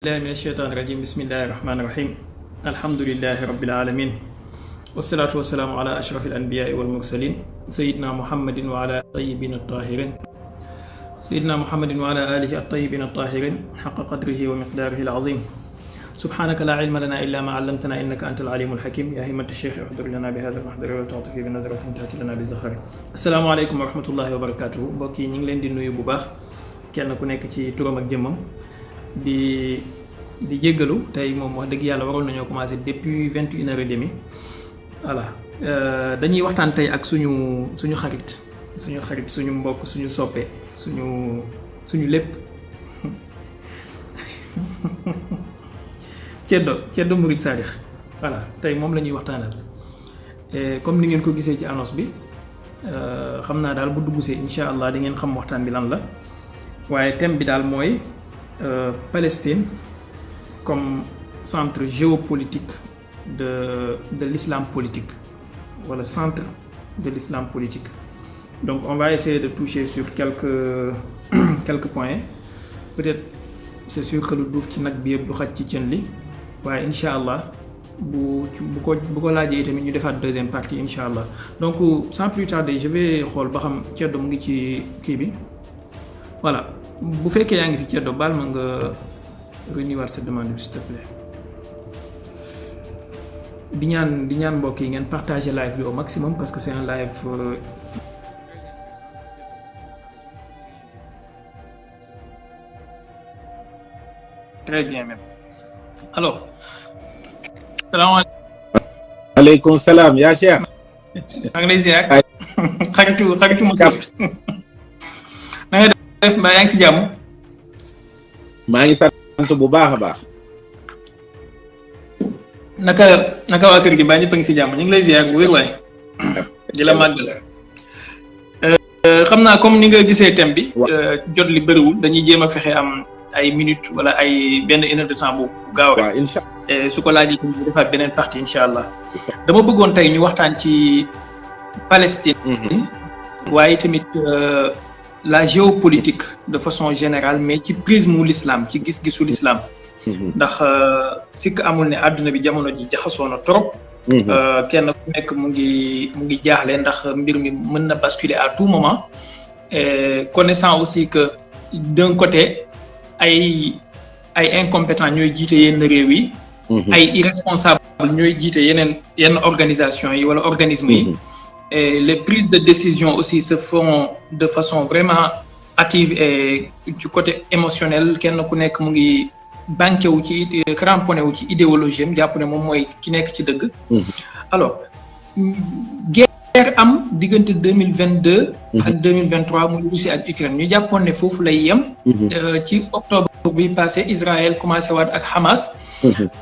الله من الشيطان الرجيم بسم الله الرحمن الرحيم الحمد لله رب العالمين والصلاة والسلام على أشرف الأنبياء والمرسلين سيدنا محمد وعلى الطيبين الطاهرين سيدنا محمد وعلى آله الطيبين الطاهرين حق قدره ومقداره العظيم سبحانك لا علم لنا إلا ما علمتنا إنك أنت العليم الحكيم يا همة الشيخ احضر لنا بهذا المحضر وتعطف بنظرة تأتي لنا بزخر السلام عليكم ورحمة الله وبركاته mbokk yi ñu ngi leen di nuyu bu baax kenn ku nekk ci turam ak jëmmam di jéggalu tey moom wax dëgg yàlla waroon nañoo commencé depuis 21h30 voilà dañuy waxtaan tey ak suñu xarit suñu mbokk suñu soppe suñu lépp Ceddo Murid Sadikh voilà tey moom la ñuy waxtaanal comme ni ngeen ko gisee ci annonce bi xam naa daal bu duggsee incha allah di ngeen xam waxtaan bi lan la waaye thème bi daal mooy Palestine comme centre géopolitique de l'islam politique voilà centre de l'islam politique donc on va essayer de toucher sur quelques points peut-être c'est sûr que lu duuf ci nag bi yëpp du xaj ci cën li waaye incha allah bu ko laajee tamit ñu defaat deuxième partie incha allah donc sans plus tarder je vais xool ba xam Ceddo mu ngi ci kii bi voilà bu fekkee yaa ngi fi Ceddo baal ma nga renouveler cette demande bi s'il te plaît di ñaan mbokk yi ngeen partager live bi au maximum parce que c'est un live très bien même alors salaamaaleykum. aleykum salaam yaa Cheikh. maa ngi lay ziar. xaritu Moussa. na nga def mbaa yaa ngi si jàmm. maa ngi sant bu baax a baax. naka waa kër gi baa ñëpp a ngi si jàmm ñu ngi lay ziar bu wér waay. di la màggal. xam naa comme ni nga gisee thème bi. jot li bëriwul dañuy jéem a fexe am ay minutes wala ay benn une heure de temps bu gaaw rek. waaw incha allah su ko laajee tamit ñu defaat beneen partie incha allah. dama bëggoon tey ñu waxtaan ci Palestine. waaye tamit la géopolitique de façon générale mais ci prisme wu l'islam ci gis-gisu l'islam. ndax sikk amul ne àdduna bi jamono ji jaxasoo na trop. kenn ku nekk mu ngi jaaxle ndax mbir mi mën na basculer à tout moment et connaissant aussi que d'un côté ay incompétents ñooy jiite yenn réew yi. ay irresponsables ñooy jiite yenn organisation yi wala organismes yi. et les prises de décision aussi se font de façon vraiment hâtive et du côté émotionnel kenn ku nekk mu ngi banqué wu ci cramponné wu ci idéologie am jàpp ne moom mooy ki nekk ci dëgg. alors guerre am diggante 2022. ak 2023 muy Russie ak Ukraine ñu jàppoon ne foofu lay yem. ci octobre bi passé Israël commencé waat ak Hamas.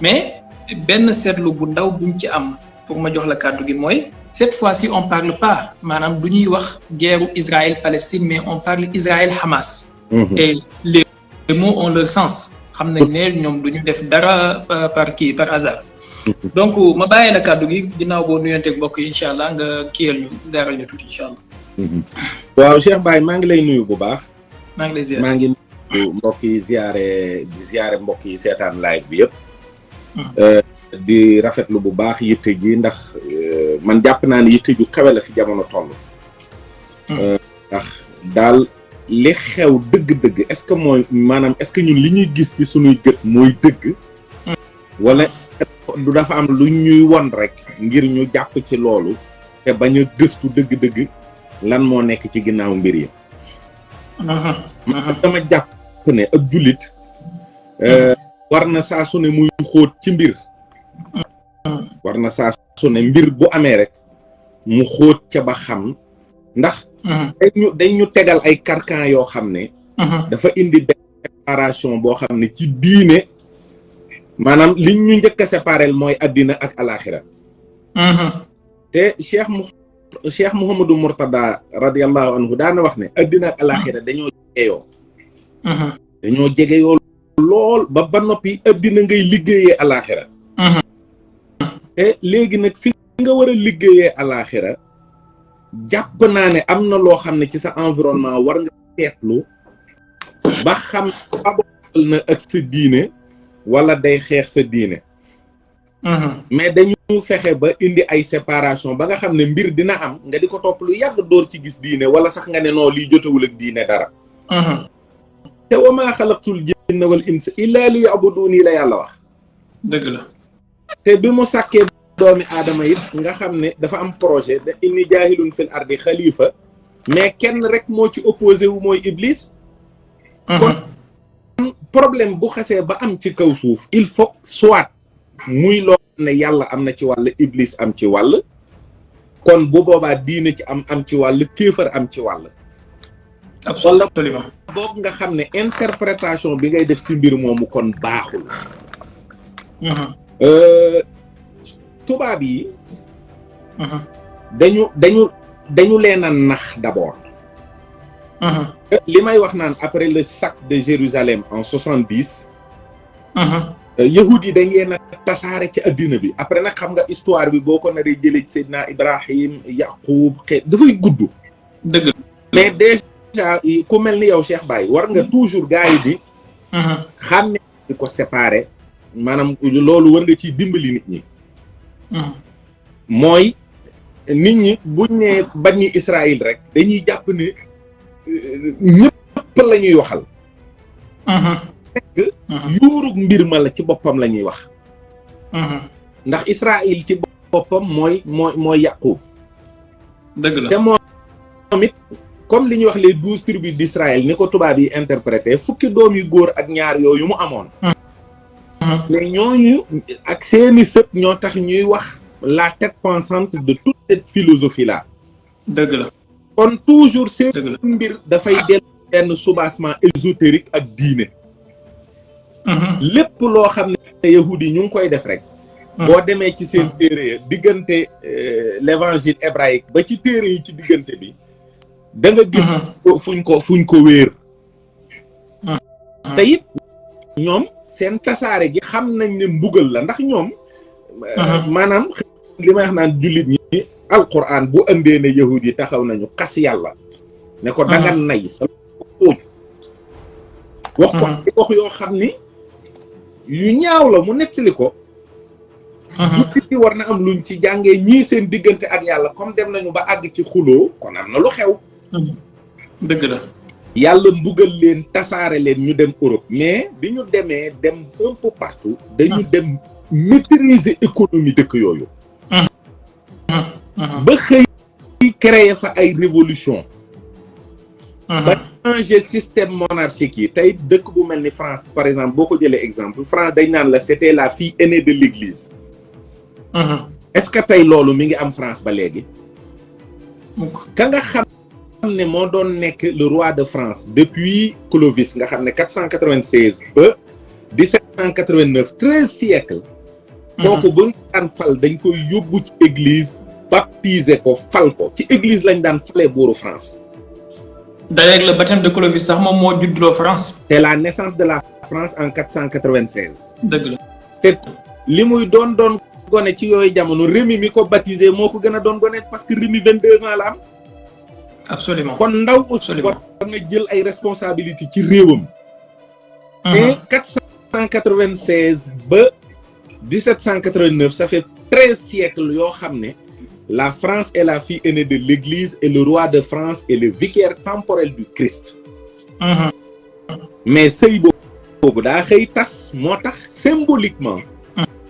mais benn seetlu bu ndaw buñ ci am pour ma jox la kàddu gi mooy cette fois-ci on parle pas maanaam du ñuy wax guerre Israël Palestine mais on parle Israël Hamas. et les mots ont leur sens. xam nañ ne ñoom du ñu def dara par hasard. donc ma bàyyi la kàddu gi ginnaaw boo nuyanteeg mbokk yi incha allah nga kiyal ñu daaral ñu tuuti incha allah. waaw Cheikh Baye maa ngi lay nuyu bu baax. maa ngi lay ziar maa ngi nuyu mbokk yi ziare mbokk yi seetaan live bi yëpp. di rafetlu bu baax yitte ji ndax man jàpp naa ne yitte ju kawe la fi jamono toll. ndax daal. li xew dëgg-dëgg est-ce que mooy maanaam est-ce que ñun li ñuy gis ci suñuy gët mooy dëgg wala du dafa am lu ñuy won rek ngir ñu jàpp ci loolu te bañ a gëstu dëgg-dëgg lan moo nekk ci ginnaaw mbir yi dama jàpp ne ak jullit war na saa su ne muy xóot ci mbir war na saa su ne mbir bu amee rek mu xóot ca ba xam ndax dañ ñu tegal ay carcan yoo xam ne dafa indi benn séparation boo xam ne ci diine maanaam liñ ñu njëkk a séparel mooy addina ak alaxira te Cheikh Mouhamadou Mourtada radiallahu anhu daana wax ne addina ak alaxira dañoo jegeyoo lool ba noppi addina ngay liggéeyee alaxira te léegi nag fi nga war a liggéeyee alaxira jàpp naa ne am na loo xam ne ci sa environnement war nga seetlu ba xam abal na ak sa diine wala day xeex sa diine. mais dañu fexe ba indi ay séparation ba nga xam ne mbir dina am nga di ko topp lu yàgg door ci gis diine wala sax nga ne noo lii jotewul ak diine dara. te wa maa xalaqtul jinna wal insa illa li ya'buduni la yàlla wax. dëgg la. te bi mu sàkkee doomi aadama it nga xam ne dafa am projet da inni jaahilun fil ardi xalifa mais kenn rek moo ci opposé wu mooy iblis. kon problème bu xasee ba am ci kaw suuf il faut soit muy loo ne yàlla am na ci wàll iblis am ci wàll kon bu boobaa diine ci am ci wàll kéefar am ci wàll. absolument. boog nga xam ne interprétation bi ngay def ci mbir moomu kon baaxul. tubaab yi. dañu leen a nax d'abord. li may wax naan après le sac de Jérusalem en 70. yahud yi dañ leen a tasaare ci addina bi après nag xam nga histoire bi boo ko naree jëlee ci Seydina Ibrahim Yaqub dafay gudd. dëgg mais déjà ku mel ni yow Cheikh Baye war nga toujours gars yi di. xam ne di ko séparer maanaam loolu war nga ciy dimbali nit ñi. mooy nit ñi buñ ne bani Israël rek dañuy jàpp ne ñëpp la ñuy waxal. fekk yuurug mbir ma la ci boppam la ñuy wax. ndax Israël ci boppam mooy Yaqub. dëgg la te moom it comme li ñuy wax les 12 tribus d'Israël ni ko tubaab yi interprété fukki doom yu góor ak ñaar yooyu mu amoon. mais ñooñu ak seeni sët ñoo tax ñuy wax la tête pensante de toute cette philosophie là. dëgg la kon toujours seen mbir dafay dellu benn soubassement ésotérique ak diine. lépp loo xam ne yahudi yi ñu ngi koy def rek. boo demee ci seen téere diggante l'évangile hébraïque ba ci téere yi ci diggante bi da nga gis fuñ ko wéer. te it ñoom seen tasaare gi xam nañ ne mbugal la ndax ñoom. maanaam li may wax naan jullit ñi. alquran bu andee ne yahud yi taxaw nañu xas yàlla. ne ko danga nay sa óoj. wax ko wax yoo xam ni yu ñaaw la mu nettali ko. jullit yi war na am luñ ci jàngee ñii seen diggante ak yàlla comme dem nañu ba àgg ci xuloo kon am na lu xew. dëgg la. yàlla mbugal leen tasaare leen ñu dem Europe mais bi ñu demee dem un peu partout dañu dem maîtriser économie dëkk yooyu. ba xëy créer fa ay révolution ba changer système monarchique yi tey dëkk bu mel ni France par exemple boo ko jëlee exemple France dañ naan la c'était la fille aînée de l'église. est-ce que tey loolu mi ngi am France ba léegi. ka nga xam ne moo doon nekk le roi de France depuis Clovis nga xam ne 496 ba 1789 13 siècles. kooku buñ daan fal dañ koy yóbbu ci église baptiser ko fal ko ci église lañ daan falee buuru France. d'ailleurs le baptême de Clovis sax moom moo juddloo France. c'est la naissance de la France en 496. dëgg la. te li muy doon gone ci yooyu jamono Rémi mi ko baptisé moo ko gën a doon gone parce que Rémi 22 ans la am. absolument kon ndaw aussi war na jël ay responsabilités ci réewam. mais 496 ba 1789 ça fait 13 siècles yoo xam ne la France est la fille aînée de l'église et le roi de France est le vicaire temporel du Christ. mais sëy boobu daa xëy tas moo tax symboliquement.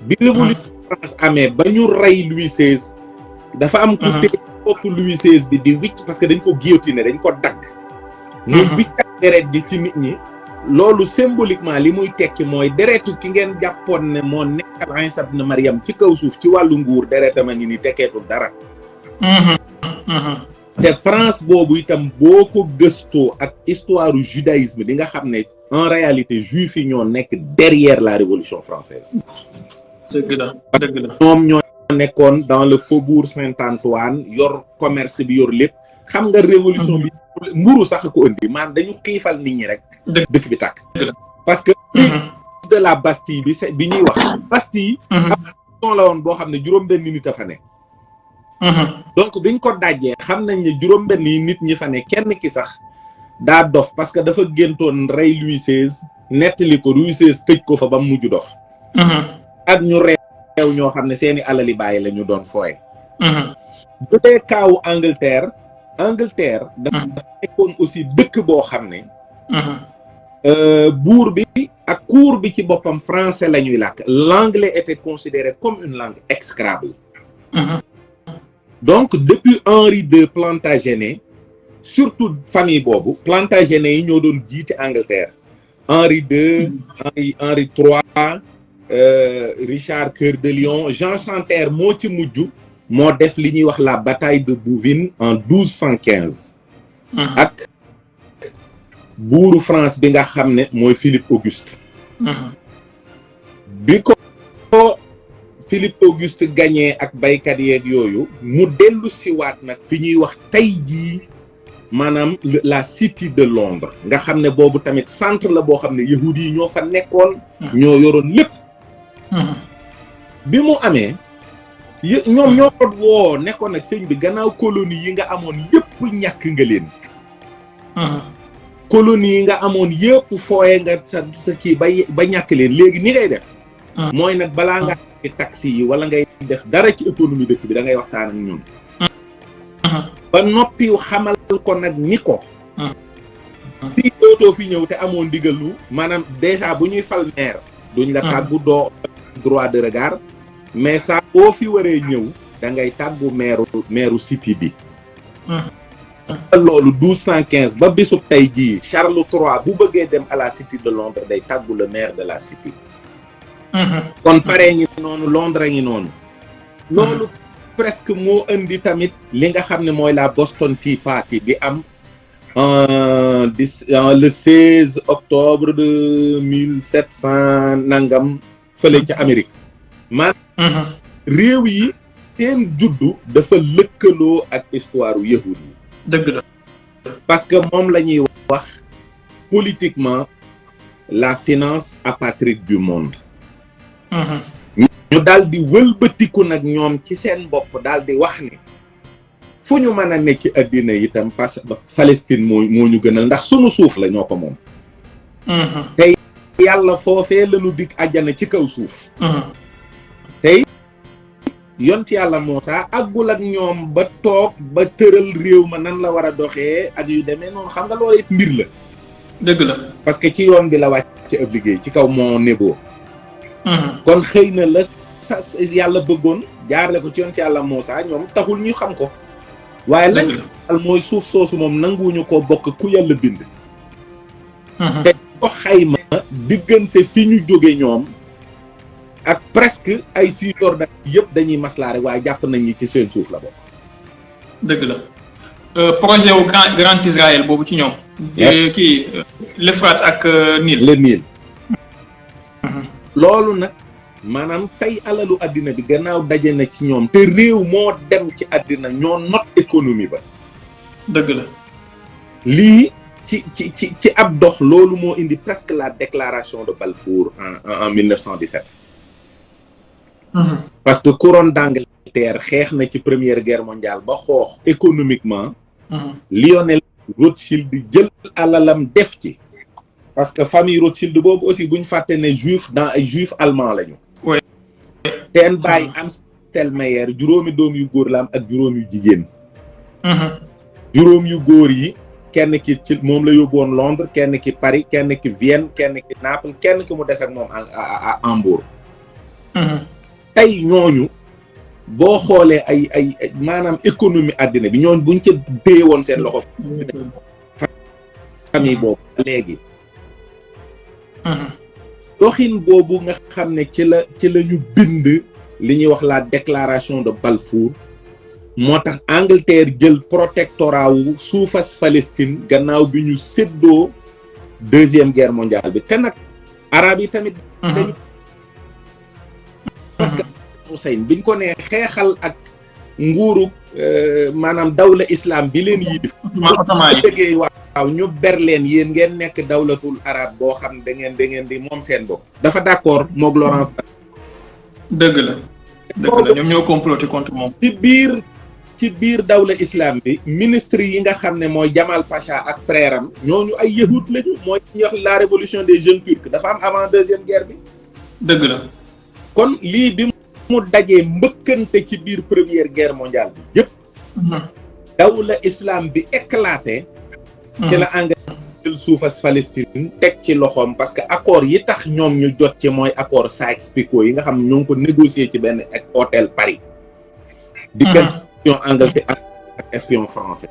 bi révolution France amee ba ñu rey Louis XVI. dafa am ku tey bopp Louis XVI bi di wicc parce que dañ ko guillotiner dañ ko dagg. muy wicc ak deret ji ci nit ñi. loolu symboliquement li muy tekki mooy deretu ki ngeen jàppoon ne moo nekkal Iisa ibn Maryam ci kaw suuf ci wàllu nguur deretam a ngi ni tekkeetul dara. te France boobu itam boo ko gëstoo ak histoire du judaïsme di nga xam ne en réalité juifs yi ñoo nekk derrière la révolution française. dëgg la dëgg la. ñoom ñoo nekkoon dans le faubourg Saint-Antoine yor commerce bi yor lépp xam nga révolution bi mburu sax ko indi maanaam dañu xiifal nit ñi rek. dëkk bi tàkk. parce que prise de la Bastille bi ñuy wax. Bastille. ab la woon boo xam ne juróom-benn nit a fa ne. donc biñ ko dajjee xam nañ ne juróom-benn yi nit ñi fa ne kenn ki sax daa dof parce que dafa géntoon rey Louis XVI nettali ko Louis XVI tëj ko fa ba mu mujj dof ak ñu réew ñoo xam ne seeni alali bàyyi la ñu doon fooye bu dee kaawu Angleterre dafa nekkoon aussi dëkk boo xam ne buur bi ak cour bi ci boppam français la ñuy làkk. L'anglais était considéré comme une langue exécrable. Donc depuis Henri II Plantagenet surtout famille boobu Plantagenet yi ñoo doon jiite Angleterre. Henri II Henri III Richard Cœur de Lion Jean Santerre moo ci mujj moo def li ñuy wax la bataille de Bouvines en 1215. ak buuru France bi nga xam ne mooy Philippe Auguste. bi ko Philippe Auguste gagné ak baykat yeeg yooyu mu dellu siwaat nag fi ñuy wax tey jii maanaam la City de Londres nga xam ne boobu tamit centre la boo xam ne yahudi yi ñoo fa nekkoon ñoo yoroon lépp. bi mu amee ñoom ñoo ko woo nekkoon nag sëñ bi gannaaw colonie yi nga amoon yëpp ñàkk nga leen. colonie yi nga amoon yëpp fooye nga sa kii ba ñàkk leen léegi ni ngay def mooy nag balaa nga ci taxi yi wala ngay def dara ci économie dëkk bi da ngay waxtaan ak ñun ba noppi xamal ko nag ni ko si dootoo fi ñëw te amoon ndigalu maanaam déjà bu ñuy fal maire duñ la tàggu doo droit de regard mais saa boo fi waree ñëw da ngay tàggu maire cité bi loolu 1215 ba bisub tey jii Charles III bu bëggee dem à la City de Londres day tàggu le maire de la cité. kon pare ngi noonu Londres ngi noonu. loolu presque moo indi tamit li nga xam ne mooy la Boston Tea Party bi am le 16 octobre de 1700 nangam fële ca Amérique. maanaam réew yi seen juddu dafa lëkkaloo ak histoire u yahud yi. dëgg la parce que moom la ñuy wax politiquement la finance apatride du monde. ñu daal di wëlbatiku nag ñoom ci seen bopp daal di wax ne fu ñu mën a ne ci àddina itam parce que Palestine moo ñu gënal ndax sunu suuf la ñoo ko moom. tey yàlla foofee lañu dig àjjana ci kaw suuf. tey yont yàlla Muusaa àggul ak ñoom ba toog ba tëral réew ma nan la war a doxee ak yu demee noonu xam nga loolu it mbir la. dëgg la parce que ci yoon bi la wàcc ci ab liggéey ci kaw moo Nebo. kon xëy na la sa yàlla bëggoon jaarle ko ci yont yàlla Muusaa ñoom taxul ñu xam ko. waaye lañ xamal mooy suuf soosu moom nanguwuñu ko bokk ku yàlla bind. te ko xayma diggante fi ñu jóge ñoom. ak presque ay Cisjordanie yëpp dañuy maslaa rek waaye jàpp nañ ni ci seen suuf la bokk. dëgg la projet wu grand Israël boobu ci ñoom. kii l'Euphrate ak Nil. le Nil. loolu nag maanaam tey alalu àddina bi gannaaw daje na ci ñoom. te réew moo dem ci àddina ñoo not économie ba. dëgg la. lii ci ab dox loolu moo indi presque la déclaration de Balfour en 1917. parce que couronne d'Angleterre xeex na ci première guerre mondiale ba xoox économiquement. Lionel Rothschild jël alalam def ci. parce que famille Rothschild boobu aussi buñ fàtte ne juif dans ay juif allemand lañu. oui. seen baay Amstelmeyer juróomi doom yu góor la am ak juróom yu jigéen. juróom yu góor yi kenn ki ci moom la yóbboon Londres kenn ki Paris kenn ki Vienne kenn ki Naples kenn ki mu des ak moom à Hambourg. tey ñooñu boo xoolee ay maanaam économie àddina bi ñooñu buñ ca téye woon seen loxo famille boobu léegi doxin boobu nga xam ne ci la ñu bind li ñuy wax la déclaration de Balfour moo tax Angleterre jël protectorat wu suufas Palestine gannaaw bi ñu séddoo deuxième guerre mondiale bi te nag arab yi tamit dañu parce que Hussein biñ ko nee xeexal ak nguuru maanaam dawla islam bi leen yilif déggee waaw ñu ber leen yéen ngeen nekk dawlatul arab boo xam da ngeen di moom seen bopp dafa d'accord moog Laurence dëgg la ñoom ñoo comploté contre moom ci biir ci biir dawla islam bi ministre yi nga xam ne mooy Jamal Pacha ak frère am ñooñu ay yahud lañu mooy ñuy wax la révolution des jeunes turcs dafa am avant deuxième guerre bi. dëgg la. kon lii bi mu dajee mbëkkante ci biir première guerre mondiale bi yëpp. dawla islam bi éclaté. ci la Angleterre jël suufas Palestine teg ci loxoom parce que accord yi tax ñoom ñu jot ci mooy accord Sykes-Picot yi nga xam ne ñoo ngi ko négocier ci benn hôtel Paris. diggante espion Angleterre ak espion français.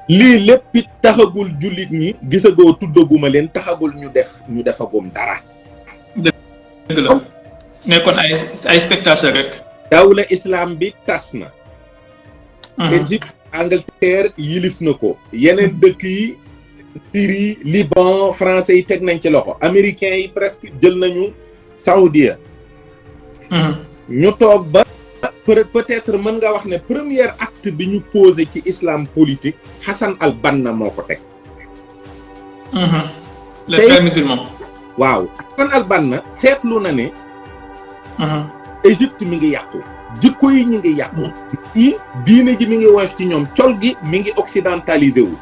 lii lépp it taxagul jullit ñi gisagoo tuddaguma leen taxagul ñu defagum dara. dëgg la nekkoon ay spectateur rek. dawla islam bi tas na. Égypte Angleterre yilif na ko. yeneen dëkk yi Syrie Liban français yi teg nañ ci loxo américains yi presque jël nañu Saoudia. ñu toog ba peut-être mën nga wax ne premier acte bi ñu posé ci islam politique Hassan al-Banna moo ko teg. les frères musulmans. waaw Hassan al-Banna seetlu na ne. Égypte mi ngi yàqu. jikko yi ñu ngi yàqu. diine ji mi ngi woyof ci ñoom col gi mi ngi occidentalisé wu.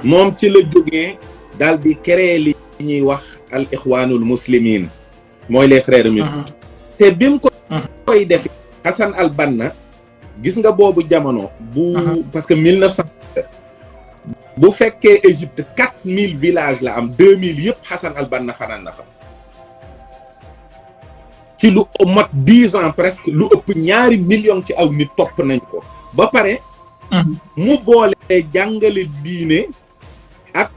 moom ci la jógee daal di créer li ñuy wax al ixwaanul muslimin mooy les frères musulmans. te bi mu ko koy def Hassan al-Banna gis nga boobu jamono parce que 1900 bu fekkee Égypte 4000 villages la am 2000 yëpp Hassan al-Banna fanaan na fa ci lu mat 10 ans presque lu ëpp 2 millions ci aw nit topp nañ ko ba pare mu boole jàngale diine ak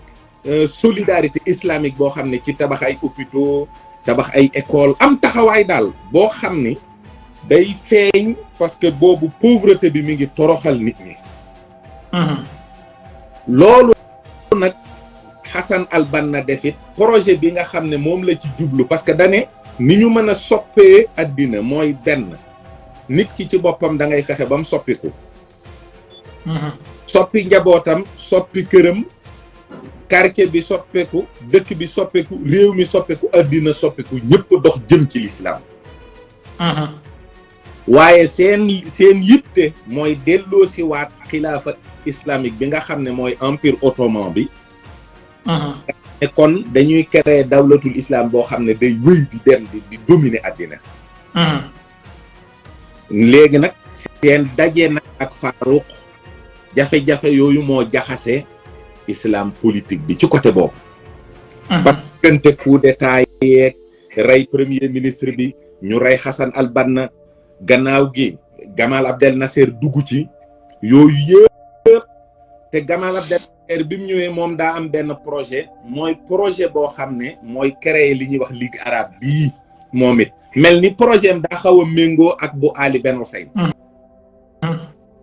solidarité islamique boo xam ne ci tabax ay hôpitaux tabax ay école am taxawaay daal boo xam ni day feeñ parce que boobu pauvreté bi mi ngi toroxal nit ñi. loolu nag Hassan al-Banna defit projet bi nga xam ne moom la ci jublu parce que dane ni ñu mën a soppee addina mooy benn nit ki ci boppam da ngay fexe ba mu soppiku. soppi njabootam soppi këram quartier bi soppeeku dëkk bi soppeeku réew mi soppeeku addina soppeeku ñëpp dox jëm ci l'islam. waaye seen yitte mooy delloo si waat xilaafa islamique bi nga xam ne mooy empire ottoman bi. te kon dañuy créer dawlatul islam boo xam ne day wéy di dem di dominer addina. léegi nag seen daje nag ak Farouk jafe-jafe yooyu moo jaxase islam politique bi ci côté boobu. parce que coup d'état yeeg rey premier ministre bi ñu rey Hassan al-Banna gannaaw gi Gamal Abdel Nasser dugg ci yooyu yëpp te Gamal Abdel Nasser bi mu ñëwee moom daa am benn projet mooy projet boo xam ne mooy créer li ñuy wax Ligue arabe bii moom it mel ni projet am daa xaw a méngoo ak bu Ali Ben Hussein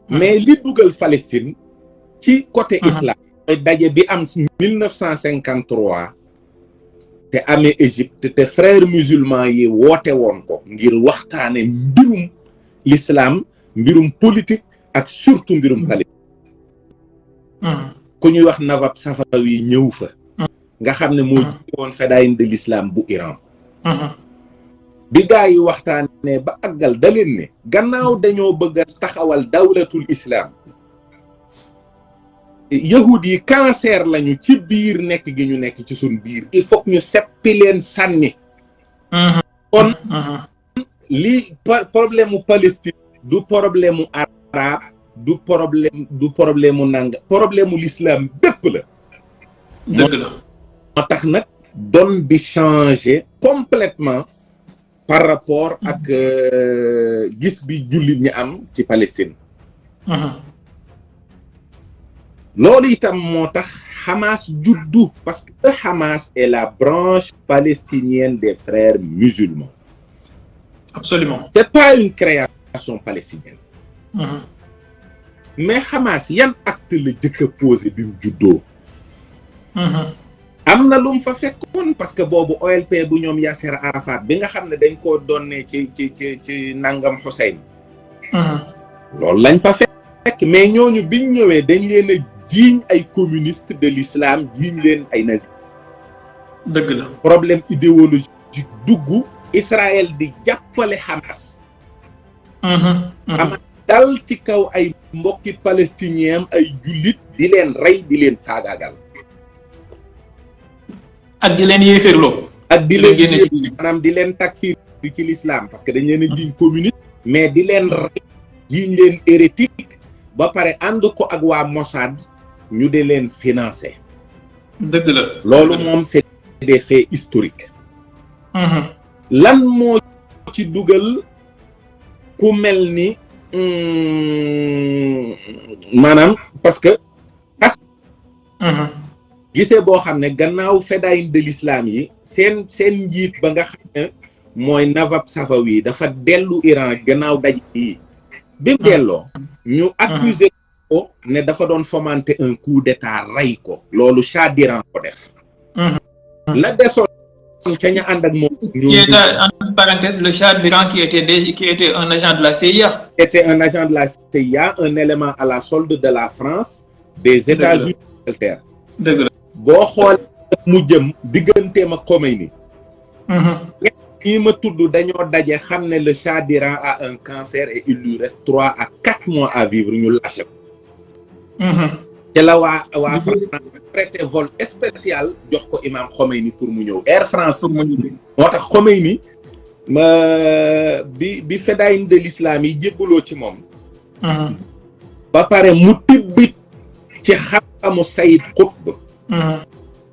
mais li dugal Palestine ci côté islam mooy daje bi am 1953 te amee Égypte te frères musulmans yi woote woon ko ngir waxtaane mbirum l'islam mbirum politique ak surtout mbirum Palestine. ku ñuy wax Nawab Safawi ñëw fa nga xam ne moo jiite woon Fadaïn de l'islam bu Iran. bi gaa yi waxtaanee ba àggal da leen ne gannaaw dañoo bëgg a taxawal dawlatul islam yahud yi cancer lañu ci biir nekk gi ñu nekk ci suñ biir il faut ñu seppi leen sànni. kon li problème mu Palestine du problème mu arabe du problème mu nanga problème mu l'islam bépp la. dëgg la moo tax nag donne bi changer complètement par rapport ak gis bi jullit ñi am ci Palestine. loolu itam moo tax Hamas juddu parce que Hamas est la branche palestinienne des frères musulmans. Absolument. C'est pas une création palestinienne. mais Hamas yan acte la jëkk a posé bi mu juddoo. am na lu mu fa fekkoon parce que boobu OLP bu ñoom Yasser Arafat bi nga xam ne dañ koo doonne ci nangam Hussein. loolu lañ fa fekk mais ñooñu biñ ñëwee dañ leen a jiiñ ay communiste de l'islam jiiñ leen ay nazi. dëgg la problème idéologique dugg Israël di jàppale Hamas. Hamas dal ci kaw ay mbokki palestinien ay jullit di leen rey di leen faagaagal ak di leen yéeféerloo ak di leen maanaam di leen takfiir ci l'islam parce que dañ leen a jiiñ communiste mais di leen rey jiiñ leen hérétique ba pare ànd ko ak waa Mossad ñu de leen financer dëgg la loolu moom c'est des faits historiques lan moo ci dugal ku mel ni maanaam parce que gisee boo xam ne gannaaw fedayin de l'islam yi seen njiit ba nga xam ne mooy Navab Safawi dafa dellu Iran gannaaw daj yi bi mu delloo ñu accuser ko ne dafa doon fomenter un coup d'état rey ko loolu Shah d'Iran ko def la desoon ca ña ànd ak moom qui était en parenthèse le Shah d'Iran qui était un agent de la CIA était un agent de la CIA un élément à la solde de la France des États-Unis d'Angleterre dëgg la boo xool mu jëm digganteem ak Khomeini ñi ma tudd dañoo daje xam ne le Shah d'Iran a un cancer et il lui reste 3 à 4 mois à vivre ñu lâché ko te la waa France prêté vol spécial jox ko imam Khomeini pour mu ñëw Air France moo tax Khomeini bi fedayin de l'islam yi jébbaloo ci moom ba pare mu tibbit ci xam-xamu Sayyid Qutb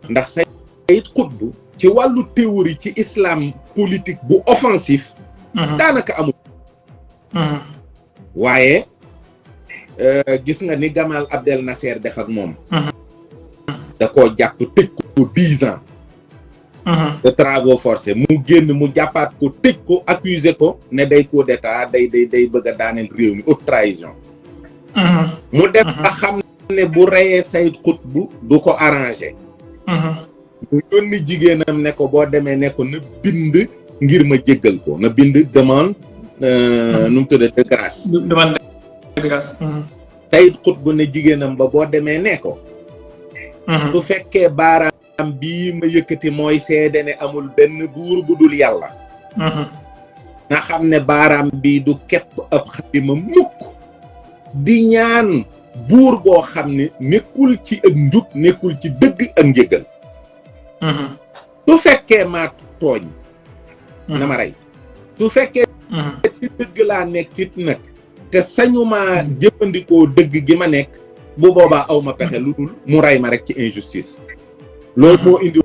ndax Sayyid Qutb ci wàllu théorie ci islam politique bu offensif daanaka amul waaye gis nga ni Gamal Abdel Nasser def ak moom da koo jàpp tëj ko 10 ans de travaux forcés mu génn mu jàppaat ko tëj ko accuser ko ne day coup d'état day bëgg a daaneel réew mi haute trahison mu def ba xam ne bu reyee Sayyid Qutb du ko arrangé mu yónni jigéenam ne ko boo demee ne ko na bind ngir ma jéggal ko na bind demande nu mu tuddee de grâce demande de grâce Sayyid Qutb ne jigéenam ba boo demee ne ko su fekkee baaraam bii ma yëkkati mooy seede ne amul benn buur bu dul yàlla na xam ne baaraam bii du képp ab xalima mukk di ñaan buur boo xam ne nekkul ci ak njub nekkul ci dëgg ak njëggal su fekkee maa tooñ na ma rey su fekkee ci dëgg laa nekkit nag te sañuma jëfandikoo dëgg gi ma nekk bu boobaa aw ma pexe lu dul mu rey ma rek ci injustice loolu moo indi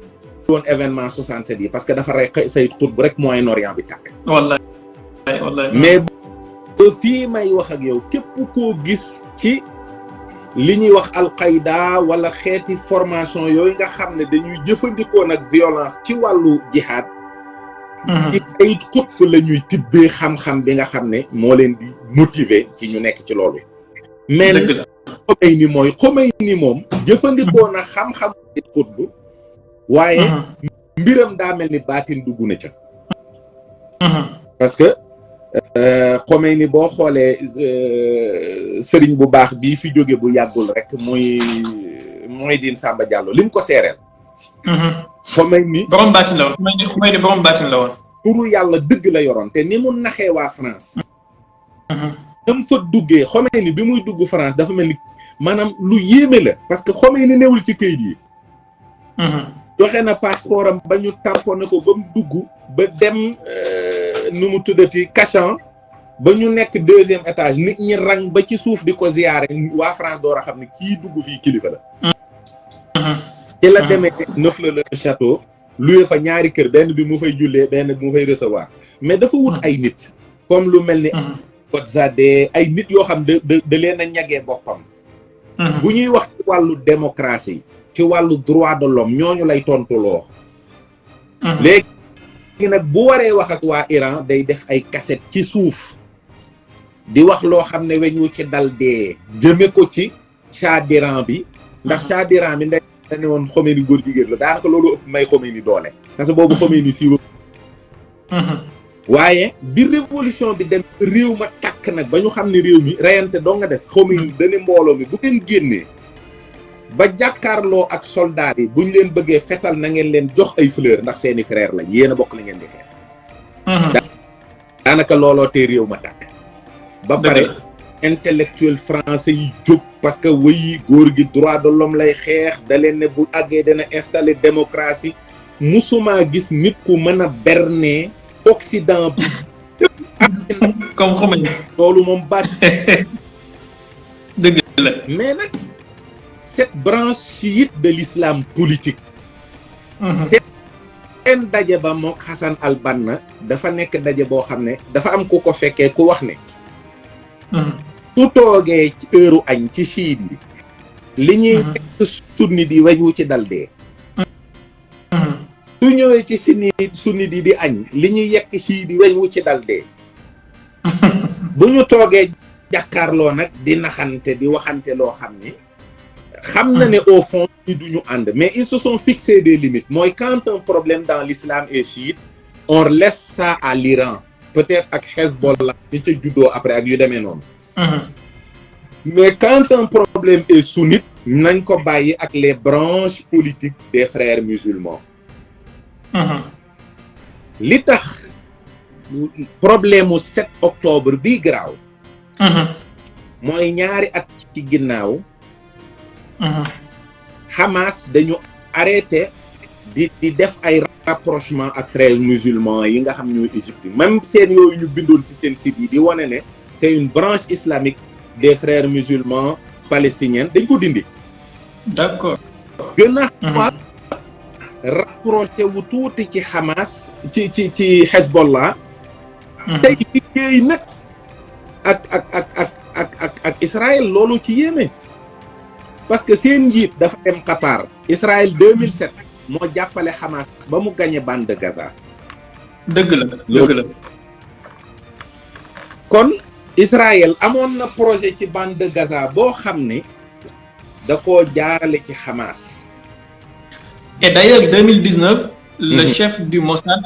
woon événement 67 yi parce que dafa rey Sayyid Qutb rek Moyen-Orient bi tàkk wallahi mais ba fii may wax ak yow képp koo gis ci li ñuy wax al-Qaïda wala xeeti formation yooyu nga xam ne dañuy jëfandikoo nag violence ci wàllu jihad ci Sayyid Qutb la ñuy tibbee xam-xam bi nga xam ne moo leen di motiver ci ñu nekk ci loolu mais Khomeini moom jëfandikoo na xam-xam Sayyid Qutb waaye mbiram daa mel ni baatin dugg na ca parce que Khomeini boo xoolee sëriñ bu baax bii fi jóge bu yàggul rek muy Mouhidine Samba Diallo lim ko seereel Khomeini borom baatin la woon Khomeini borom baatin la woon turu yàlla dëgg la yoroon te ni mu naxee waa France nam fa duggee Khomeini bi muy dugg France dafa mel ni maanaam lu yéeme la parce que Khomeini newul ci këyit yi joxe na passeport am ba ñu tamponné ko ba mu dugg ba dem nu mu tuddati Cachan ba ñu nekk 2e étage nit ñi rang ba ci suuf di ko ziyaare waa France door a xam ne kii dugg fii kilifa la ci la demee Neufle-le-Château loué fa ñaari kër benn bi mu fay jullee benn bi mu fay recevoir mais dafa wut ay nit comme lu mel ni Godezadeh ay nit yoo xam da leen a ñagee boppam bu ñuy wax ci wàllu démocratie ci wàllu droit de l'homme ñooñu lay tontuloo léegi nag bu waree wax ak waa Iran day def ay cassette ci suuf di wax loo xam ne weñu ci dal dee jëme ko ci Shah d'Iran bi ndax Shah d'Iran bi da ne woon Khomeini góor jigéen la daanaka loolu ëpp may Khomeini doole parce que boobu Khomeini siiw waaye bi révolution bi dem réew ma takk nag ba ñu xam ne réew mi reyante doo nga des Khomeini dane mbooloo mi bu ngeen génnee ba jàkkaarloo ak soldat yi buñ leen bëggee fetal na ngeen leen jox ay fleur ndax seeni frère lañ yéen a bokk la ngeen di xeex daanaka looloo te réew ma tàkk ba pare intellectuel français yi jóg parce que wëyi góor gi droit de l'homme lay xeex da leen ne bu àggee dana installer démocratie musuma gis nit ku mën a berner Occident bi comme Khomeini loolu moom baat dëgg la mais nag cette branche chiite de l'islam politique seen daje ba mook Hassan al-Banna dafa nekk daje boo xam ne dafa am ku ko fekkee ku wax ne su toogee ci heure añ ci chiite yi li ñuy nekk sunni di weñ wu ci dal dee su ñëwee ci sunni di añ li ñuy yekk chiite di weñ wu ci dal dee bu ñu toogee jàkkaarloo nag di naxante di waxante loo xam ne xam na ne au fond ñi duñu ànd mais ils se sont fixés des limites mooy quand un problème dans l'islam est chiite on laisse ça à l'Iran peut-être ak Hezbollah ñi ca juddoo après ak yu demee noonu mais quand un problème est sunnite nañ ko bàyyi ak les branches politiques des frères musulmans li tax problème mu 7 octobre bii garaaw mooy ñaari at ci ginnaaw Hamas dañu arrêté di def ay rapprochement ak frères musulmans yi nga xam ñooy Égypte même seen yooyu ñu bindoon ci seen site yi di wane ne c'est une branche islamique des frères musulmans palestiniens dañ ko dindi. D'accord. gën a rapproché wu tuuti ci Hamas ci Hezbollah. tey liggéey nag ak Israël loolu ci yéeme. parce que seen njiit dafa dem Qatar Israël 2007 moo jàppale Hamas ba mu gagné bande de Gaza. dëgg la dëgg la. kon Israël amoon na projet ci bande de Gaza boo xam ne da koo jaarale ci Hamas. et d'ailleurs 2019. le chef du Mossad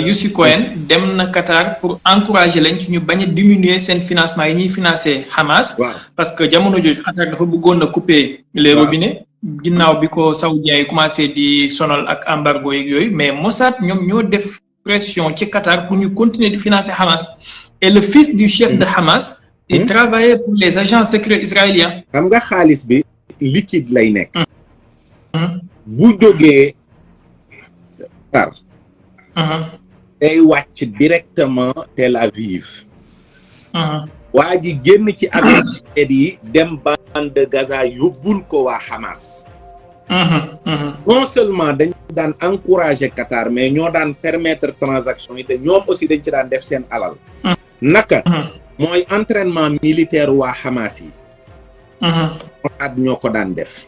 Yossi Cohen dem na Qatar pour encourager leen ci ñu bañ a diminuer seen financement yi ñuy financer Hamas. parce que jamono jooju Qatar dafa bëggoon na couper les robinets. ginnaaw bi ko saoudiens yi commencé di sonal ak embargo yeeg yooyu mais Mossad ñoom ñoo def pression ci Qatar pour ñu continuer di financer Hamas. et le fils du chef de Hamas. il travaillait pour les agents secrets israéliens. xam nga xaalis bi liquide lay nekk. bu jógee. day wàcc directement Tel Aviv. waa ji génn ci avion yi dem bande de Gaza yóbbul ko waa Hamas. non seulement dañ daan encourager Qatar mais ñoo daan permettre transaction yi te ñoom aussi dañ ci daan def seen alal. naka mooy entraînement militaire waa Hamas yi. ñoo ko daan def.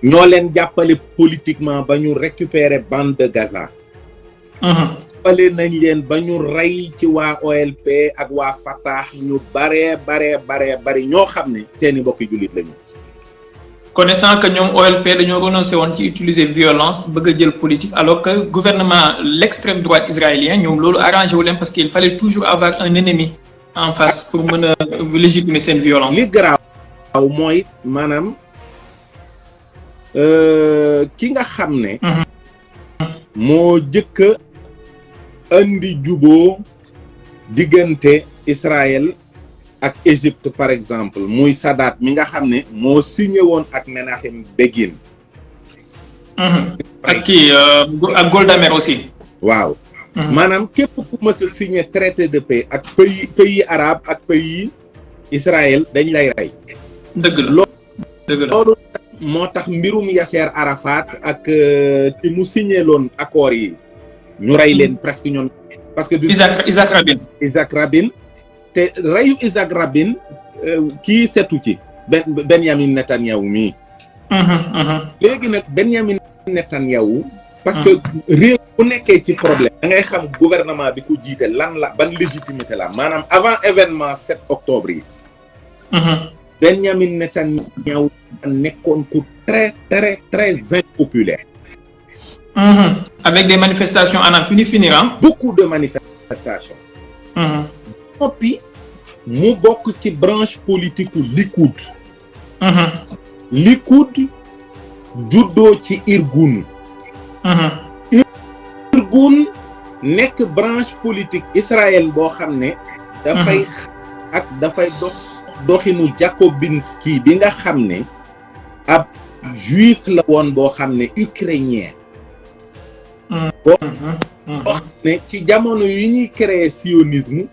ñoo leen jàppale politiquement ba ñu récupérer bande de Gaza. jàppale nañ leen ba ñu rey ci waa OLP ak waa Fatah ñu bari ñoo xam ne seeni mbokki jullit lañu. connaissant que ñoom OLP dañoo renoncé woon ci utiliser violence bëgg a jël politique alors que gouvernement l'extrême droite israélien ñoom loolu arrangé wu leen parce qu'il fallait toujours avoir un ennemi en face pour mën a légitimer seen violence. li garaaw mooy maanaam. ki nga xam ne moo jëkk a indi juboo diggante Israël ak Égypte par exemple muy Sadat mi nga xam ne moo signé woon ak Menachem Begin. ak kii ak Golda Meir aussi. waaw. maanaam képp ku mës a signé traité de paix ak pays arabe ak pays Israël dañ lay rey. dëgg la dëgg la loolu moo tax mbirum Yasser Arafat ak ti mu signé loon accord yi ñu rey leen presque ñoom parce que Isaac Rabin te reyu Isaac Rabin kii setu ci Benjamin Netanyahu mii léegi nag Benjamin Netanyahu parce que réew bu nekkee ci problème da ngay xam gouvernement bi ko jiite lan la ban légitimité la maanaam avant événement 7 octobre yi Benjamin Netanyahu nekkoon ku très impopulaire. Avec des manifestations à n'en finir. Beaucoup de manifestations. Puis mu bokk ci branche politique Likoud. Likoud juddoo ci Irgun. Irgun nekk branche politique Israël boo xam ne. dafay ak dafay doxinu Jakobinski bi nga xam ne ab juif la woon boo xam ne ukrainien boo xam ne ci jamono yi ñuy créer sionisme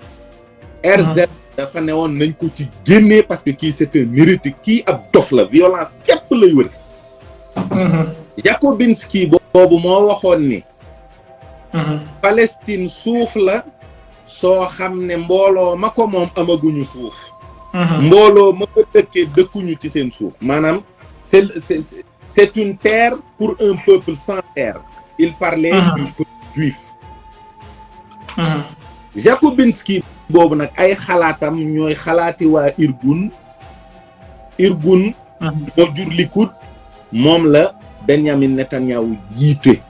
Herzl dafa ne woon nañ ko ci génnee parce que kii c'est un hérétique kii ab dof la violence képp lay wër Jakobinski boobu moo waxoon ni Palestine suuf la soo xam ne mbooloo ma ko moom amaguñu suuf mbooloo ma ko dëkkee dëkkuñu ci seen suuf maanaam c'est une terre pour un peuple sans terre il parlait du peuple juif Jakobinski boobu nag ay xalaatam ñooy xalaati waa Irgun moo jur Likud moom la Benjamin Netanyahu jiite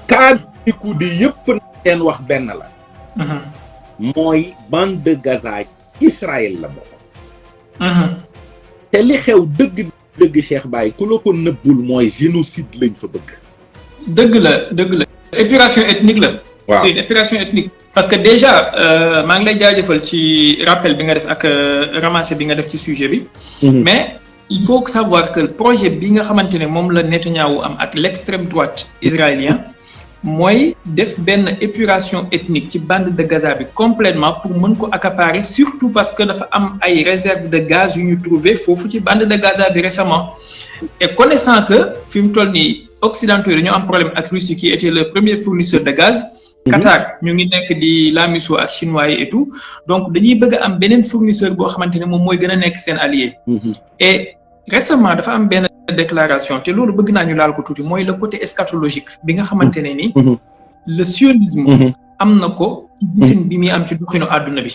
kaa Likud yi yëpp na leen wax benn la mooy bande de Gaza Israël la bokk te li xew dëgg Cheikh Baye ku la ko nëbbul mooy génocide lañ fa bëgg dëgg la épuration ethnique la waaw c'est une épuration ethnique parce que déjà maa ngi lay jaajëfal ci rappel bi nga def ak ramassé bi nga def ci sujet bi mais il faut savoir que le projet bi nga xamante ne moom la Netanyahu am ak l'extrême droite israélien mooy def benn épuration ethnique ci bande de Gaza bi complètement pour mën ko accaparer surtout parce que dafa am ay réserves de gaz yu ñu trouvé foofu ci bande de Gaza bi récemment et connaissant que fi mu toll nii occidentaux yi dañoo am problème ak Russie qui était le premier fournisseur de gaz Qatar ñu ngi nekk di laamiso ak chinois yi et tout donc dañuy bëgg a am beneen fournisseur boo xamante ne moom mooy gën a nekk seen allié et récemment dafa am benn déclaration te loolu bëgg naa ñu laal ko tuuti mooy le côté eschatologique bi nga xamante ne ni le sionisme am na ko ci gisin bi muy am ci doxinu àdduna bi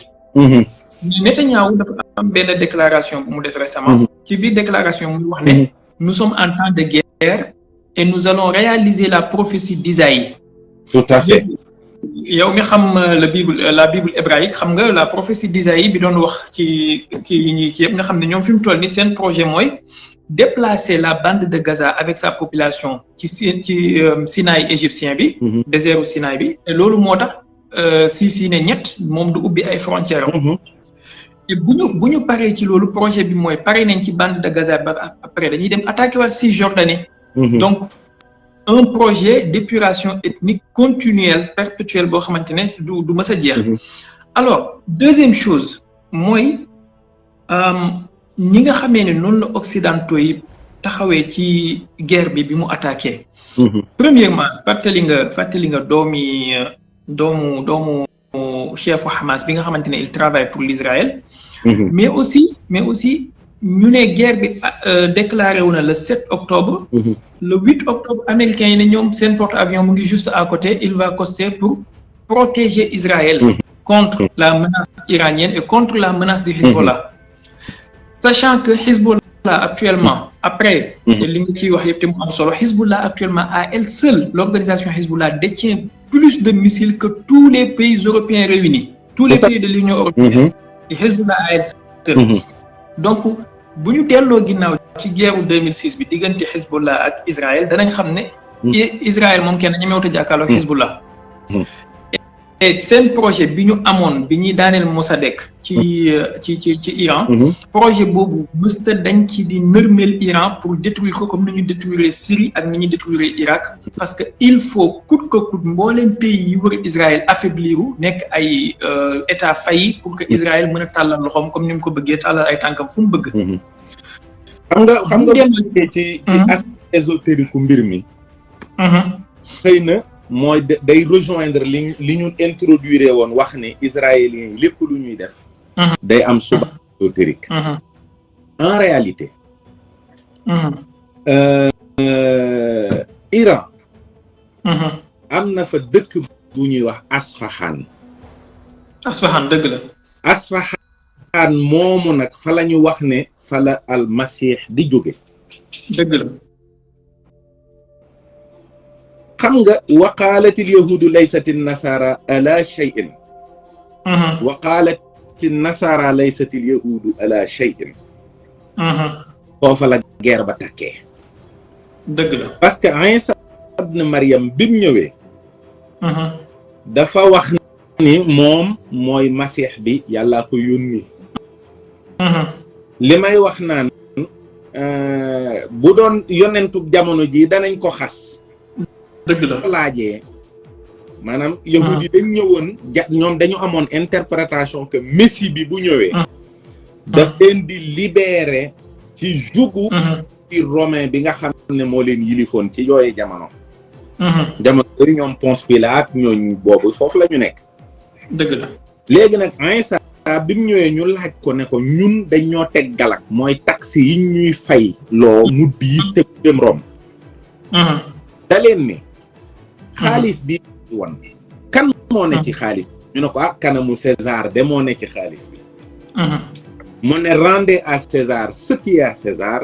Netanyahu dafa am benn déclaration bu mu def récemment ci biir déclaration muy wax ne nous sommes en temps de guerre et nous allons réaliser la prophétie d'Isaïe. Tout à fait. yow mi xam la Bible hébraïque xam nga la prophétie d'Isaïe bi doon wax ci ñi ci yëpp nga xam ne ñoom fi mu toll ni seen projet mooy déplacer la bande de Gaza avec sa population ci Sinaï égyptien bi désertu Sinaï bi et loolu moo tax si ne ñett moom du ubbi ay frontières am et bu ñu paree ci loolu projet bi mooy pare nañ ci bande de Gaza ba après dañuy dem attaquer waat Cisjordanie donc un projet d'épuration ethnique continuelle perpétuelle boo xamante ne du mës a jeex alors deuxième chose mooy ñi nga xamee ne noonu la occidentaux yi taxawee ci guerre bi mu attaqué premièrement fàttali nga doomu chefu Hamas bi nga xamante ne il travaille pour l'Israël mais aussi ñu ne guerre bi déclaré wu na le 7 octobre le 8 octobre américains yi ne ñoom seen porte-avions mu ngi juste à côté il va coster pour protéger Israël contre la menace iranienne et contre la menace du Hezbollah sachant que Hezbollah actuellement après li nga ciy wax yëpp te mu am solo Hezbollah actuellement à elle seule l'organisation Hezbollah détient plus de missiles que tous les pays européens réunis tous les pays de l'Union européenne et Hezbollah à elle seule donc bu ñu delloo ginnaaw ci guerru 2006 bi diggante Hezbollah ak Israël danañ xam ne Israël moom kenn ñemewut a jàkkaarloo Hezbollah et seen projet bi ñu amoon bi ñuy daaneel Mossadegh ci Iran projet boobu mësta dañ ci di nërmeel Iran pour détruire ko comme ni ñu détruire Syrie ak ni ñu détruire Irak parce que il faut coûte que coûte mbooleem pays yi wër Israël affaibliru nekk ay état failli pour que Israël mën a tàllal loxoom comme ni mu ko bëggee tàllal ay tànkam fu mu bëgg xam nga ci aspect ésotérique mbir mi xëy na mooy day rejoindre li ñu introduire woon wax ne israéliens yi lépp lu ñuy def day am suba ésotérique en réalité Iran am na fa dëkk bu ñuy wax Asfahan dëgg la Asfahan moomu nag fa la ñu wax ne fa la al masih di jóge dëgg la xam nga waqaalati lyahuudu laysati nasara ala shay'in wa qaalati nasara laysati lyahuudu ala shay'in foofa la guerre ba takkee dëgg la parce que Isa ibn Maryam bi mu ñëwee dafa wax ni moom mooy masiix bi yàllaa ko yónni. li may wax naan bu doon yonentu jamono ji danañ ko xas. dëgg la laajee maanaam yahudi dañ ñëwoon ñoom dañu amoon interprétation que messie bi bu ñëwee daf leen di libérer ci jugu ci romain bi nga xam ne moo leen yilifoon ci yooye jamono bari ñoom Ponce Pilate ñooñ boobu foofu la ñu nekk. dëgg la léegi nag Iisaa bi mu ñëwee ñu laaj ko ne ko ñun dañ ñoo teg galak mooy taxe yi ñuy fay loo mu diis te jëm Rome da leen ni xaalis bi won kan moo ne ci xaalis ñu ne ko kanamu César de moo ne ci xaalis bi mu ne rendez à César ce qui est à César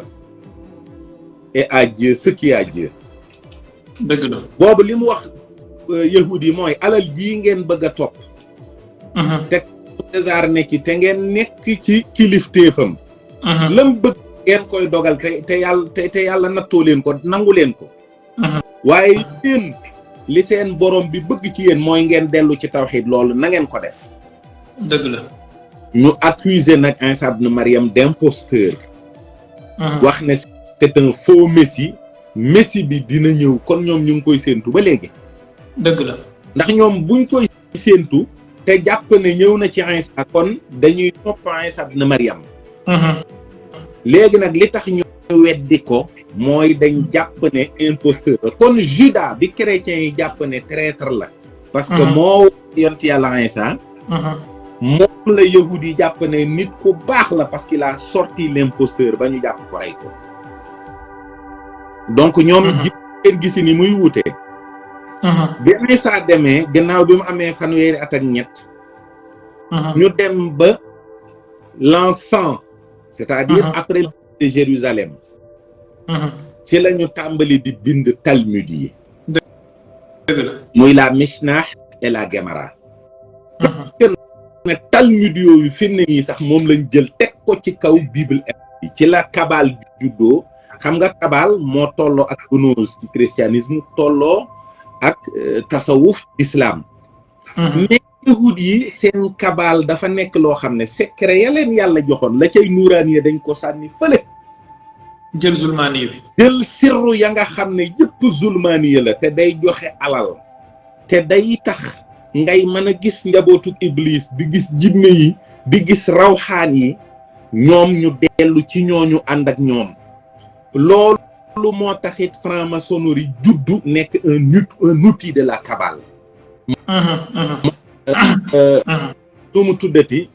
et à Dieu ce qui est à Dieu. dëgg la boobu li mu wax yahudi mooy alal jii ngeen bëgg a topp te César ne ci te ngeen nekk ci kilifteefam lam bëgg ngeen koy dogal te yàlla nattoo leen ko nangu leen ko waaye yéen li seen borom bi bëgg ci yéen mooy ngeen dellu ci tawxiid loolu na ngeen ko def. dëgg la ñu accuser nag Iisaa ibn Maryam d'imposteur. wax ne c'est un faux messie bi dina ñëw kon ñoom ñu ngi koy séentu ba léegi. dëgg la ndax ñoom buñ koy séentu te jàpp ne ñëw na ci Iisaa kon dañuy topp Iisaa ibn Maryam. léegi nag li tax ñu weddi ko mooy dañ jàpp ne imposteur kon Judas bi chrétiens yi jàpp ne traître la parce que moo yont yàlla Iisaa moom la yahudi yi jàpp ne nit ku baax la parce qu'il a sorti l'imposteur ba ñu jàpp ko rey ko donc ñoom ngeen gisi ni muy wute bi Iisaa demee gannaaw bi mu amee fanweeri at ak ñett ñu dem ba l'an 100 c'est-à-dire après de Jérusalem ci la ñu tàmbali di bind Talmud yi muy la Mishnah et la Gemara ne Talmud yooyu fi ne nii sax moom lañ jël teg ko ci kaw Bible bi ci la Kabbale juddoo xam nga Kabbale moo tolloo ak gnose ci christianisme tolloo ak tasawuf islam mais yahud yi seen Kabbale dafa nekk loo xam ne secret ya leen yàlla joxoon la cay nuuraan yi dañ ko sànni fële jël zulmaani bi jël sirru ya nga xam ne yëpp zulmaani la te day joxe alal te day tax ngay mën a gis njabootu iblis di gis jinne yi di gis rawxaan yi ñoom ñu dellu ci ñooñu ànd ak ñoom loolu moo taxit franc-maçonnerie juddu nekk un outil de la Kabbale nu mu tuddati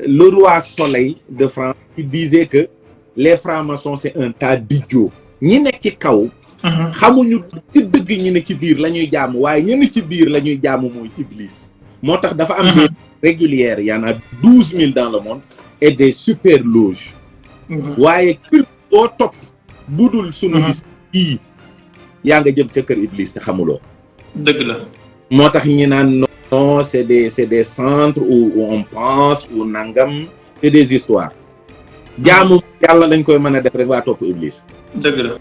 le roi Soleil de France qui disait que les francs-maçons c'est un tas d'idiots ñi nekk ci kaw xamuñu ci dëgg ñi ne ci biir la ñuy jaamu waaye ñi ne ci biir la ñuy jaamu mooy iblis moo tax dafa am des régulières y en a 12 000 dans le monde et des super loges waaye kër boo topp budul sunu gis kii yaa nga jëm ca kër iblis te xamuloo ko dëgg la moo tax ñi naan non c'est des centres où on pense ou nangam c'est des histoires jaamu yàlla lañ koy mën a def rek waa topp iblis dëgg la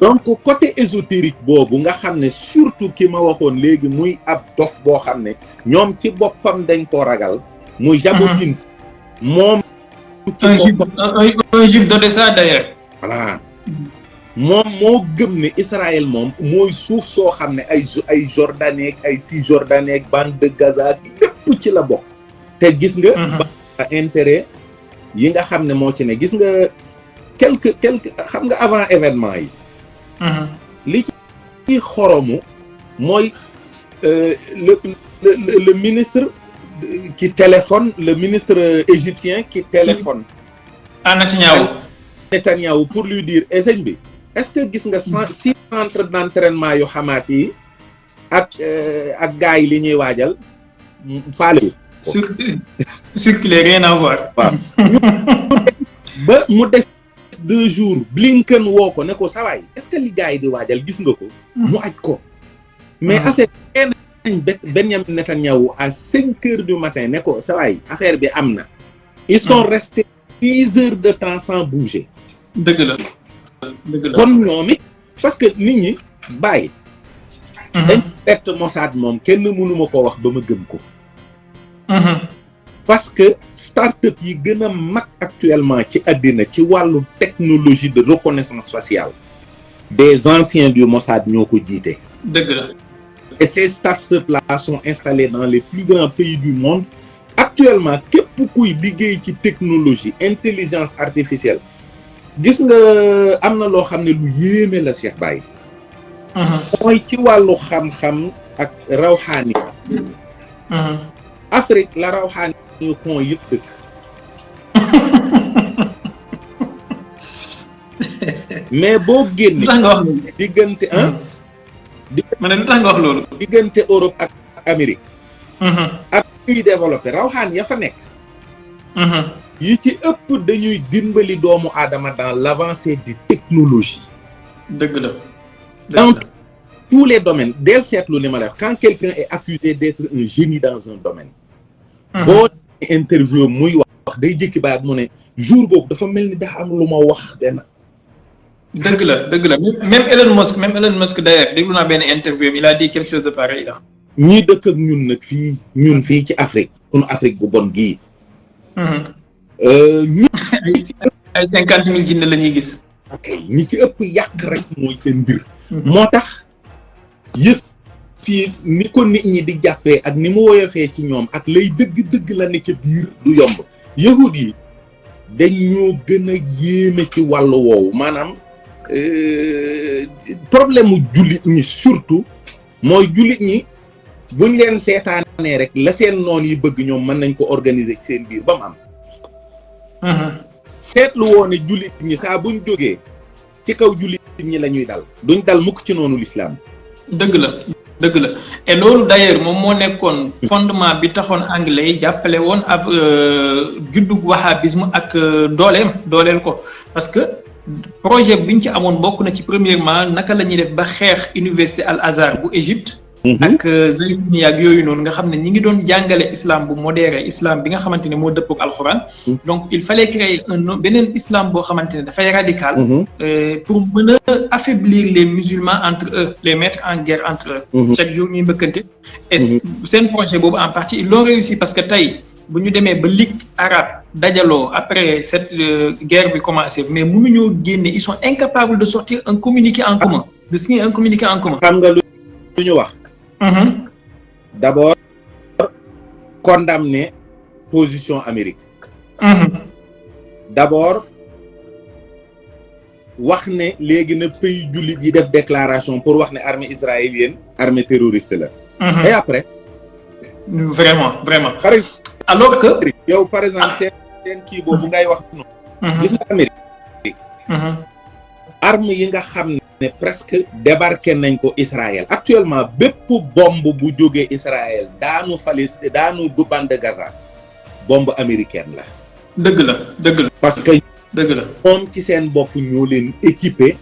donc côté ésotérique boobu nga xam ne surtout ki ma waxoon léegi muy ab dof boo xam ne ñoom ci boppam dañ ko ragal muy Jabotinsky moom ci un juif d'Odessa d'ailleurs voilà moom moo gëm ne Israël moom mooy suuf soo xam ne ay Jordanie ak ay Cisjordanie ak bande de Gaza ak lépp ci la bokk te gis nga ba intérêt yi nga xam ne moo ci ne gis nga quelque xam nga avant événement yi li ci xoromu mooy le ministre qui téléphone le ministre égyptien qui téléphone à Netanyahou pour lui dire sëñ bi est-ce que gis nga 6 centres d'entraînement yu Hamas yi ak gars yi li ñuy waajal faale circuler rien à voir waaw ba mu des 2 jours Blinken woo ko ne ko sawaay est-ce que li gars yi di waajal gis nga ko mu aj ko mais affaire nañ Benjamin Netanyahou à 5 heures du matin ne ko sawaay affaire bi am na ils sont restés 6 heures de temps sans bouger dëgg la kon ñoom it parce que nit ñi bàyyi dañ bett Mossad moom kenn mënuma ko wax ba ma gëm ko parce que start-up yi gën a mag actuellement ci àddina ci wàllu technologie de reconnaissance faciale des anciens du Mossad ñoo ko jiite. dëgg la. et ces start-up là sont installés dans les plus grands pays du monde actuellement képp kuy liggéey ci technologie intelligence artificielle gis nga am na loo xam ne lu yéeme la Cheikh Baye. mooy ci wàllu xam-xam ak rawxaani. Afrique la rawxaani yu kon yëpp dëkk. mais boo génne. lu tax nga wax loolu. diggante ma ne lu tax nga wax loolu. diggante Europe ak Amérique. ak pays développé rawxaan ya fa nekk. yi ci ëpp dañuy dimbali doomu aadama dans l'avancée des technologies. dëgg la. dans tous les domaines del seetlu li ma la wax quand quelqu'un est accusé d'être un génie dans un domaine. boo interview muy wax day jékki ba ak mu ne jour boobu dafa mel ni daa am lu ma wax benn. dëgg la dëgg la même Elon Musk d'ailleurs déglu naa benn interview il a dit quelque chose de pareil là. ñii dëkk ak ñun nag ñun fii ci Afrique sunu Afrique gu bon gii. ay 50,000 jinne la ñuy gis. ok ñi ci ëpp yàq rek mooy seen mbir. moo tax yëf fii ni ko nit ñi di jàppee ak ni mu woyofee ci ñoom ak lay dëgg la ne ca biir du yomb. yahud yi dañoo gën a yéeme ci wàllu woowu maanaam problème mu jullit ñi surtout mooy jullit ñi buñ leen seetaanee rek la seen noon yi bëgg ñoom mën nañ ko organiser ci seen biir ba mu am. seetlu woo ne jullit ñi saa buñ jógee ci kaw jullit ñi la ñuy dal duñ dal mukk ci noonu l'islam. dëgg la dëgg la et loolu d'ailleurs moom moo nekkoon fondement bi taxoon anglais yi jàppale woon ab juddug wahhabisme ak dooleel ko parce que projet bi ñu ci amoon bokk na ci premièrement naka la ñuy def ba xeex université Al Azhar bu Égypte. ak Zaytouni ak yooyu noonu nga xam ne ñi ngi doon jàngale islam bu modéré islam bi nga xamante ne moo dëppook alxuraan. donc il fallait créer beneen islam boo xamante ne dafay radical. pour mën a affaiblir les musulmans entre eux les mettre en guerre entre eux. chaque jour ñuy mbëkkante. et seen projet boobu en partie ils l'ont réussi parce que tey bu ñu demee ba ligue arabe dajaloo après cette guerre bi commencé mais mënuñoo génne ils sont incapables de sortir un communiqué en commun de signer un communiqué en commun. xam nga lu ñu wax. D'abord condamner position Amérique. D'abord wax ne léegi na pays jullit yi def déclaration pour wax ne armée israélienne armée terroriste la. Et après. Vraiment. Par exemple, alors que yow par exemple seen kii boobu ngay wax noonu. gis nga Amérique. arme yi nga xam ne presque débarqué nañ ko Israël actuellement bépp bombe bu jógee Israël daanu Palestine daanu bande de Gaza bombe américaine la. dëgg la. parce que dëgg la moom ci seen bopp ñoo leen équipé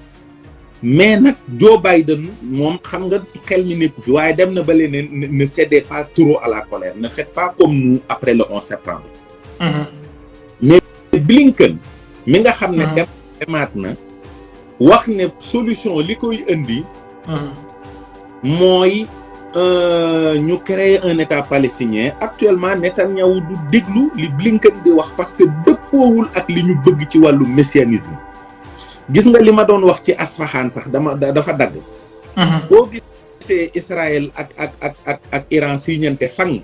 mais nag Joe Biden moom xam nga xel mi nekku fi waaye dem na ba leen ne cédez pas trop à la colère ne faites pas comme nous après le 11 septembre. mais Blinken mi nga xam ne demaat na. wax ne solution li koy indi. mooy ñu créer un état palestinien actuellement Netanyahu du déglu li Blinken di wax parce que dëppoowul ak li ñu bëgg ci wàllu messianisme. gis nga li ma doon wax ci Asfahan sax dafa dagg. boo gisee Israël ak Iran siñante fang.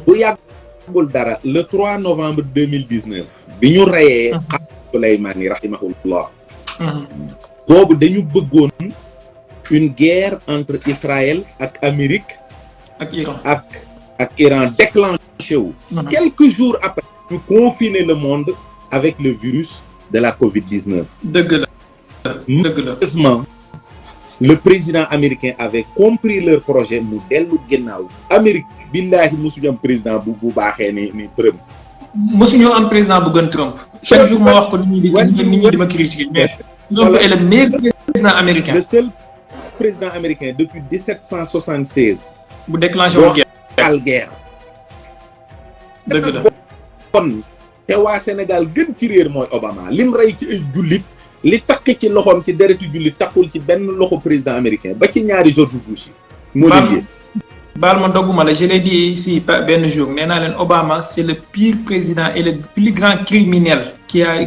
bu yàggul dara le 3 novembre 2019. bi ñu reyee Souleymane rahimahullah. boobu dañu bëggoon une guerre entre Israël ak Amérique ak Iran ak Iran déclenché wu. quelques jours après ñu confiner le monde avec le virus de la Covid-19. dëgg la. Heureusement le président américain avait compris leur projet mu dellu ginnaaw Amérique billahi mosuñu am président bu baaxee ni Trump. mosuñoo am président bu gën Trump. chaque jour ma wax ko nit ñi di ma critiquer mais Trump est le meilleur président américain. le seul président américain depuis 1776. bu déclenché wu guerre. dëgg la kon te waa Sénégal gën ci réer mooy Obama lim rey ci ay jullit li takk ci loxoom ci deretu jullit takkul ci benn loxo président américain ba ci ñaari George Bush yi. moo leen gis. baal ma dogguma la je l'ai dit ici benn jour nee naa leen Obama c'est le pire président et le plus grand criminel qui a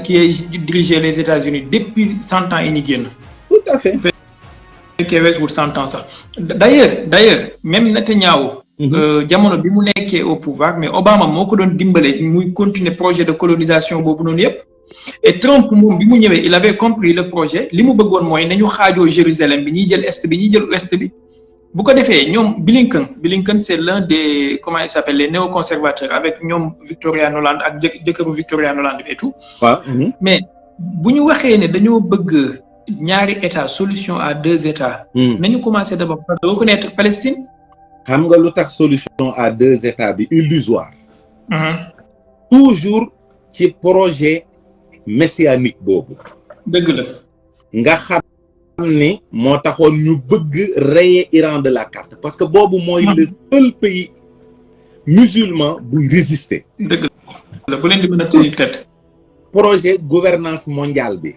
dirigé les États-Unis depuis 100 ans yi ñu génn. tout à fait. fekkee weesuwul 100 ans sax d'ailleurs même Netanyahu. jamono bi mu nekkee au pouvoir mais Obama moo ko doon dimbale muy continuer projet de colonisation boobu noonu yëpp. et Trump moom bi mu ñëwee il avait compris le projet li mu bëggoon mooy nañu xaajoo Jérusalem bi ñuy jël est bi ñuy jël ouest bi. bu ko defee ñoom Blinken c'est l'un des comment il s'appelle les néoconservateurs avec ñoom Victoria Nuland ak jëkkëru Victoria Nuland et tout. waaw. mais bu ñu waxee ne dañoo bëgg ñaari état solution à 2 états. nañu commencer d'abord par reconnaître Palestine. xam nga lu tax solution à 2 états bi illusoire. toujours ci projet messianique boobu. dëgg la. nga xam ne moo taxoon ñu bëgg rayer Iran de la carte parce que boobu mooy le seul pays musulman buy résister. dëgg la bu leen di mën a tenir tête. projet gouvernance mondiale bi.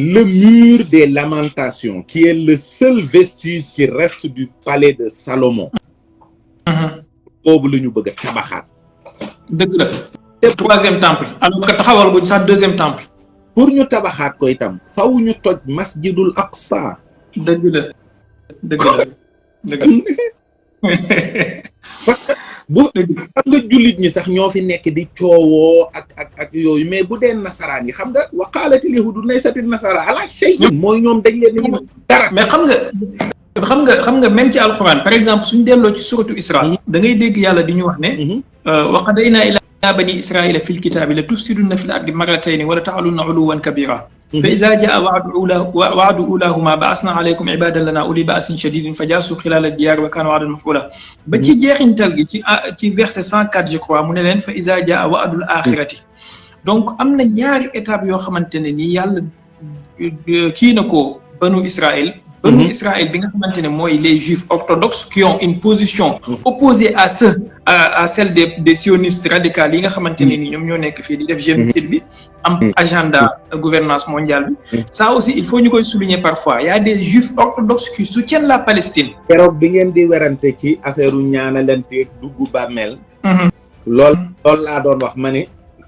Le mur des lamentations qui est le seul vestige qui reste du palais de Salomon. boobu la ñu bëgg a tabaxaat. dëgg la. 3e temple alors que taxawal guñ sax 2e temple. pour ñu tabaxaat ko itam faw ñu toj masjidul aqsa. dëgg la. parce que bu xam nga jullit ñi sax ñoo fi nekk di coowoo ak yooyu mais bu dee nasaraan yi xam nga wa qaalatil yahuudu laysati nasara ala shay'in mooy ñoom dañ leen ni dara. mais xam nga même ci alxuraan par exemple suñu delloo ci suratu Isra. da ngay dégg yàlla di ñu wax ne. wa qadaynaa ilaa bani israila fil kitaabi la tufsidunna fil ardi marratayni wala ta'alunna uluwan kabira. fa izaa jaa wa'du ulaahuma ba'asna alaykum ibadan lana uli ba'sin shadidin fa jaasu xilaala diyaar wa kaana wa'dan maf'uula ba ci jeexintal gi ci verset 104 je crois mu ne leen fa izaa jaa wa'dul aaxirati donc am na ñaari étapes yoo xamante ne nii yàlla kii na ko banu Israël bi nga xamante ne mooy les juifs orthodoxes qui ont une position opposée à celle des sionistes radicaux yi nga xamante ne ni ñoom ñoo nekk fii di def génocide bi am agenda gouvernance mondiale bi ça aussi il faut ñu koy souligner parfois il y a des juifs orthodoxes qui soutiennent la Palestine. keroog bi ngeen di werante ci affaire u ñaanalante dugg bàmmeel lool laa doon wax ma ne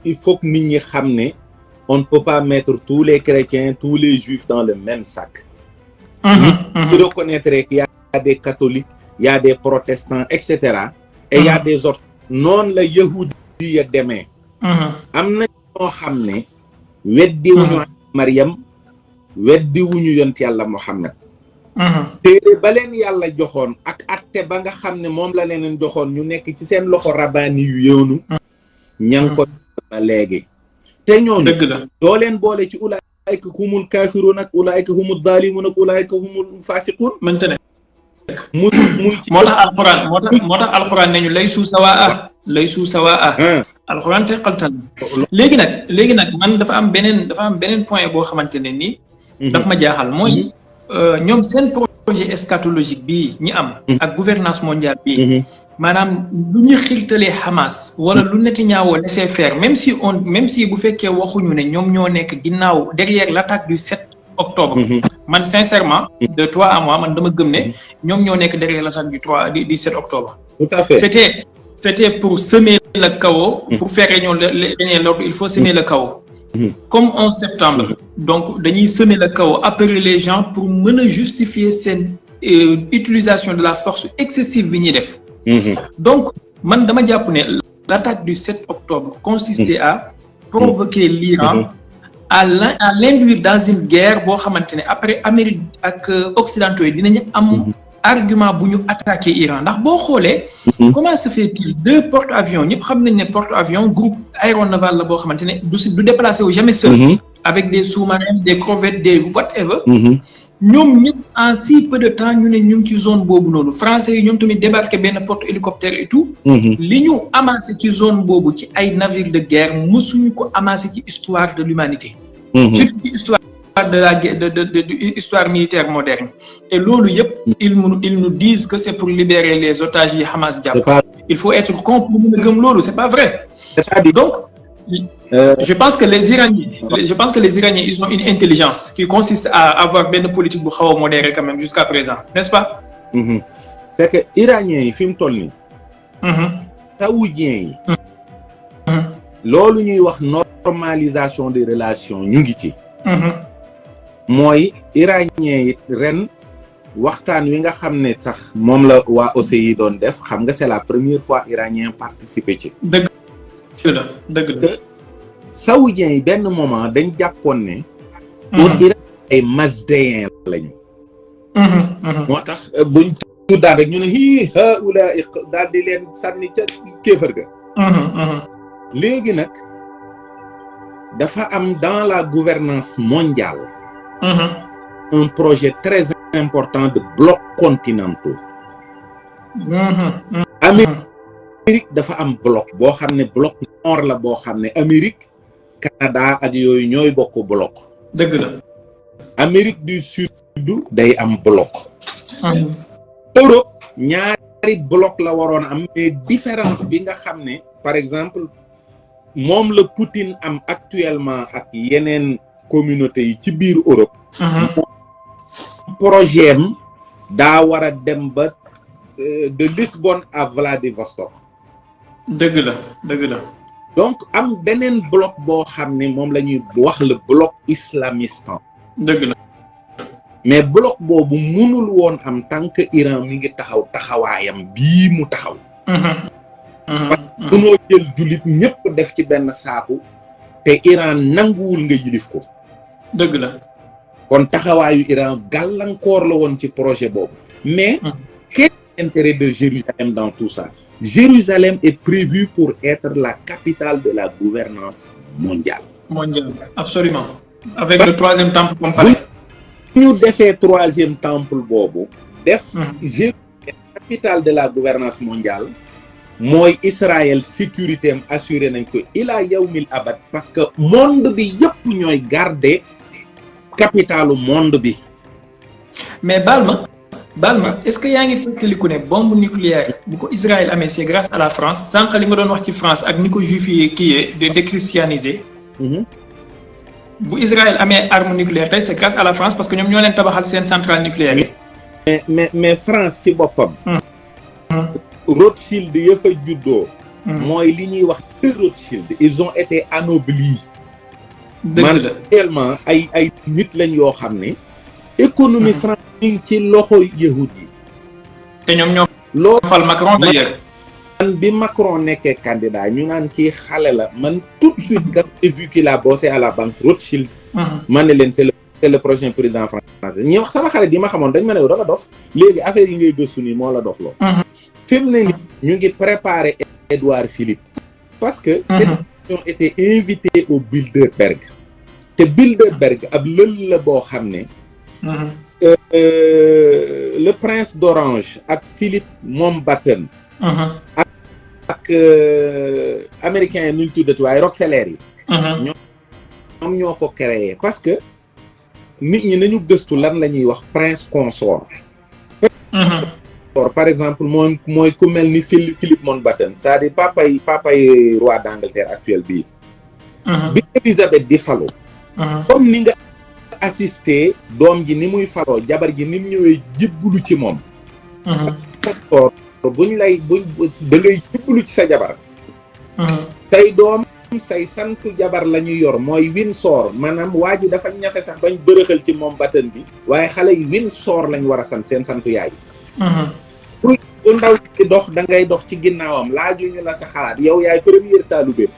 il faut que nit ñi xam ne on ne peut pas mettre tous les chrétiens tous les juifs dans le même sac. Il reconnaître qu'il y a des catholiques, il y a des protestants, etc. Et il y a des autres. Non, la Yahudi ya demee. am na ñoo xam ne weddi wuñu Mariam weddi wuñu yont yàlla Muhammad. téere ba leen yàlla joxoon ak atte ba nga xam ne moom la leen joxoon ñu nekk ci seen loxo rabbaani yu yëwnu ña ngi ko ba léegi. te ñooñu doo leen boole ci ulaayka humul kaafiruun ak ulaayka humul zaalimuun ak ulaayka humul faasiquun. mënta ne. muy ci moo tax alxuraan nañu laysu sawaa. alxuraan te xaltan léegi nag man dafa am beneen point boo xamante ne nii. daf ma jaaxal mooy ñoom seen projet eschatologique bii ñi am. ak gouvernance mondiale bii. maanaam lu ñu xirtalee Hamas wala lu Netanyahu laisser faire même si bu fekkee waxuñu ne ñoom ñoo nekk ginnaaw derrière l'attaque du 7 octobre. man sincèrement de toi à moi man dama gëm ne ñoom ñoo nekk derrière l'attaque du 7 octobre. Tout à fait. C'était pour semer le chaos. Pour faire régner l'ordre il faut semer le chaos. Comme en septembre. Donc dañuy semer le chaos appeler les gens pour mën a justifier seen utilisation de la force excessive bi ñuy def. Donc man dama jàpp ne l'attaque du 7 octobre consistait à provoquer l'Iran à l'induire dans une guerre boo xamante ne après Amérique ak occidentaux yi dinañu am argument bu ñu attaquer Iran ndax boo xoolee comment se fait-il 2 porte-avions ñëpp xam nañ ne porte-avions groupe aéronaval la boo xamante ne du déplacé wu jamais seul avec des sous-marins des corvettes des whatever ñoom ñëpp en si peu de temps ñu ne ñu ngi ci zone boobu noonu français yi ñoom tamit débarqué benn porte-hélicoptère et tout li ñu amassé ci zone boobu ci ay navires de guerre mësuñu ko amassé ci histoire de l'humanité surtout ci histoire de la de histoire militaire moderne et loolu yëpp ils nous disent que c'est pour libérer les otages yi Hamas jàpp il faut être con pour mën a gëm loolu c'est pas vrai donc je pense que les Iraniens ils ont une intelligence qui consiste à avoir benn politique bu xaw a modérée quand même jusqu'à présent n'est-ce pas c'est que iraniens yi fi mu toll nii saoudiens yi loolu ñuy wax normalisation des relations ñu ngi ci mooy iraniens yi ren waxtaan wi nga xam ne sax moom la waa OCI doon def xam nga c'est la première fois iranien participer ci dëgg la saoudiens yi benn moment dañ jàppoon ne pour Iran ay mazdéens lañu moo tax buñ tuddaan rek ñu ne hii haula daal di leen sànni ca kéefër ga léegi nag dafa am dans la gouvernance mondiale un projet très important de blocs continentaux Amérique dafa am bloc boo xam ne bloc nord la boo xam ne Amérique Canada ak yooyu ñooy bokk bloc dëgg la Amérique du Sud day am bloc Europe ñaari bloc la waroon am mais différence bi nga xam ne par exemple moom la Poutine am actuellement ak yeneen communauté yi ci biir Europe projet am daa war a dem ba de Lisbonne à Vladivostok dëgg la donc am beneen bloc boo xam ne moom la ñuy wax le bloc islamistan dëgg la mais bloc boobu mënul woon am tant que Iran mi ngi taxaw taxawaayam bii mu taxaw mënoo jël jullit ñëpp def ci benn saaku te Iran nanguwul nga yilif ko dëgg la kon taxawaayu Iran gàllankoor la woon ci projet boobu mais quel est l'intérêt de Jérusalem dans tout ça? Jérusalem est prévu pour être la capitale de la gouvernance mondiale absolument avec le troisième temple comme palais ñu defee troisième temple boobu def Jérusalem capitale de la gouvernance mondiale mooy Israël sécurité am assuré nañ ko ila yawmil abad parce que monde bi yëpp ñooy garder capitalu monde bi mais baal ma est-ce que yaa ngi fàttaliku ne bombe nucléaire bu ko Israël amee c'est grâce à la France sànq li nga doon wax ci France ak ni ko juif yi kii de déchristianiser bu Israël amee arme nucléaire tey c'est grâce à la France parce que ñoom ñoo leen tabaxal seen centrale nucléaire yi mais France ci boppam Rothschild ya fa juddoo mooy li ñuy wax Rothschild ils ont été anoblis man réellement ay nit lañ yoo xam ne économie France ngi ci loxo yahud yi te ñoom ñoo loo fal Macron d'ailleurs man bi Macron nekkee candidat ñu naan kii xale la man tout de suite quand j'ai vu qu'il a bossé à la banque Rothschild man ne leen c'est le prochain président français ñi wax sama xarit yi ma xamoon dañ ma ne yow da nga dof léegi affaire yi ngay gëstu nii moo la dof loo fi mu ne ni ñu ngi préparer Édouard Philippe parce que ont été invités au Bilderberg te Bilderberg ab lël la boo xam ne le prince d'Orange ak Philippe Mountbatten ak américains yi nuñ tuddati waaye Rockefeller yi ñoom ñoo ko créé parce que nit ñi nañu gëstu lan la ñuy wax prince consort par exemple mooy ku mel ni Philippe Mountbatten c'est-à-dire papay roi d'Angleterre actuel bii bi Élisabeth di falu comme ni nga assisté doom ji ni muy faloo jabar ji ni mu ñëwee jébbalu ci moom buñ da ngay jébbalu ci sa jabar say doom say santu jabar la ñu yor mooy Windsor maanaam waa ji dafa ñafe sax bañ bërëxal ci Mountbatten bi waaye xale yi Windsor lañ war a sant seen santu yaay pour bu ndaw ci dox da ngay dox ci ginnaawam laajuñu la sa xalaat yow yaay première taalibeem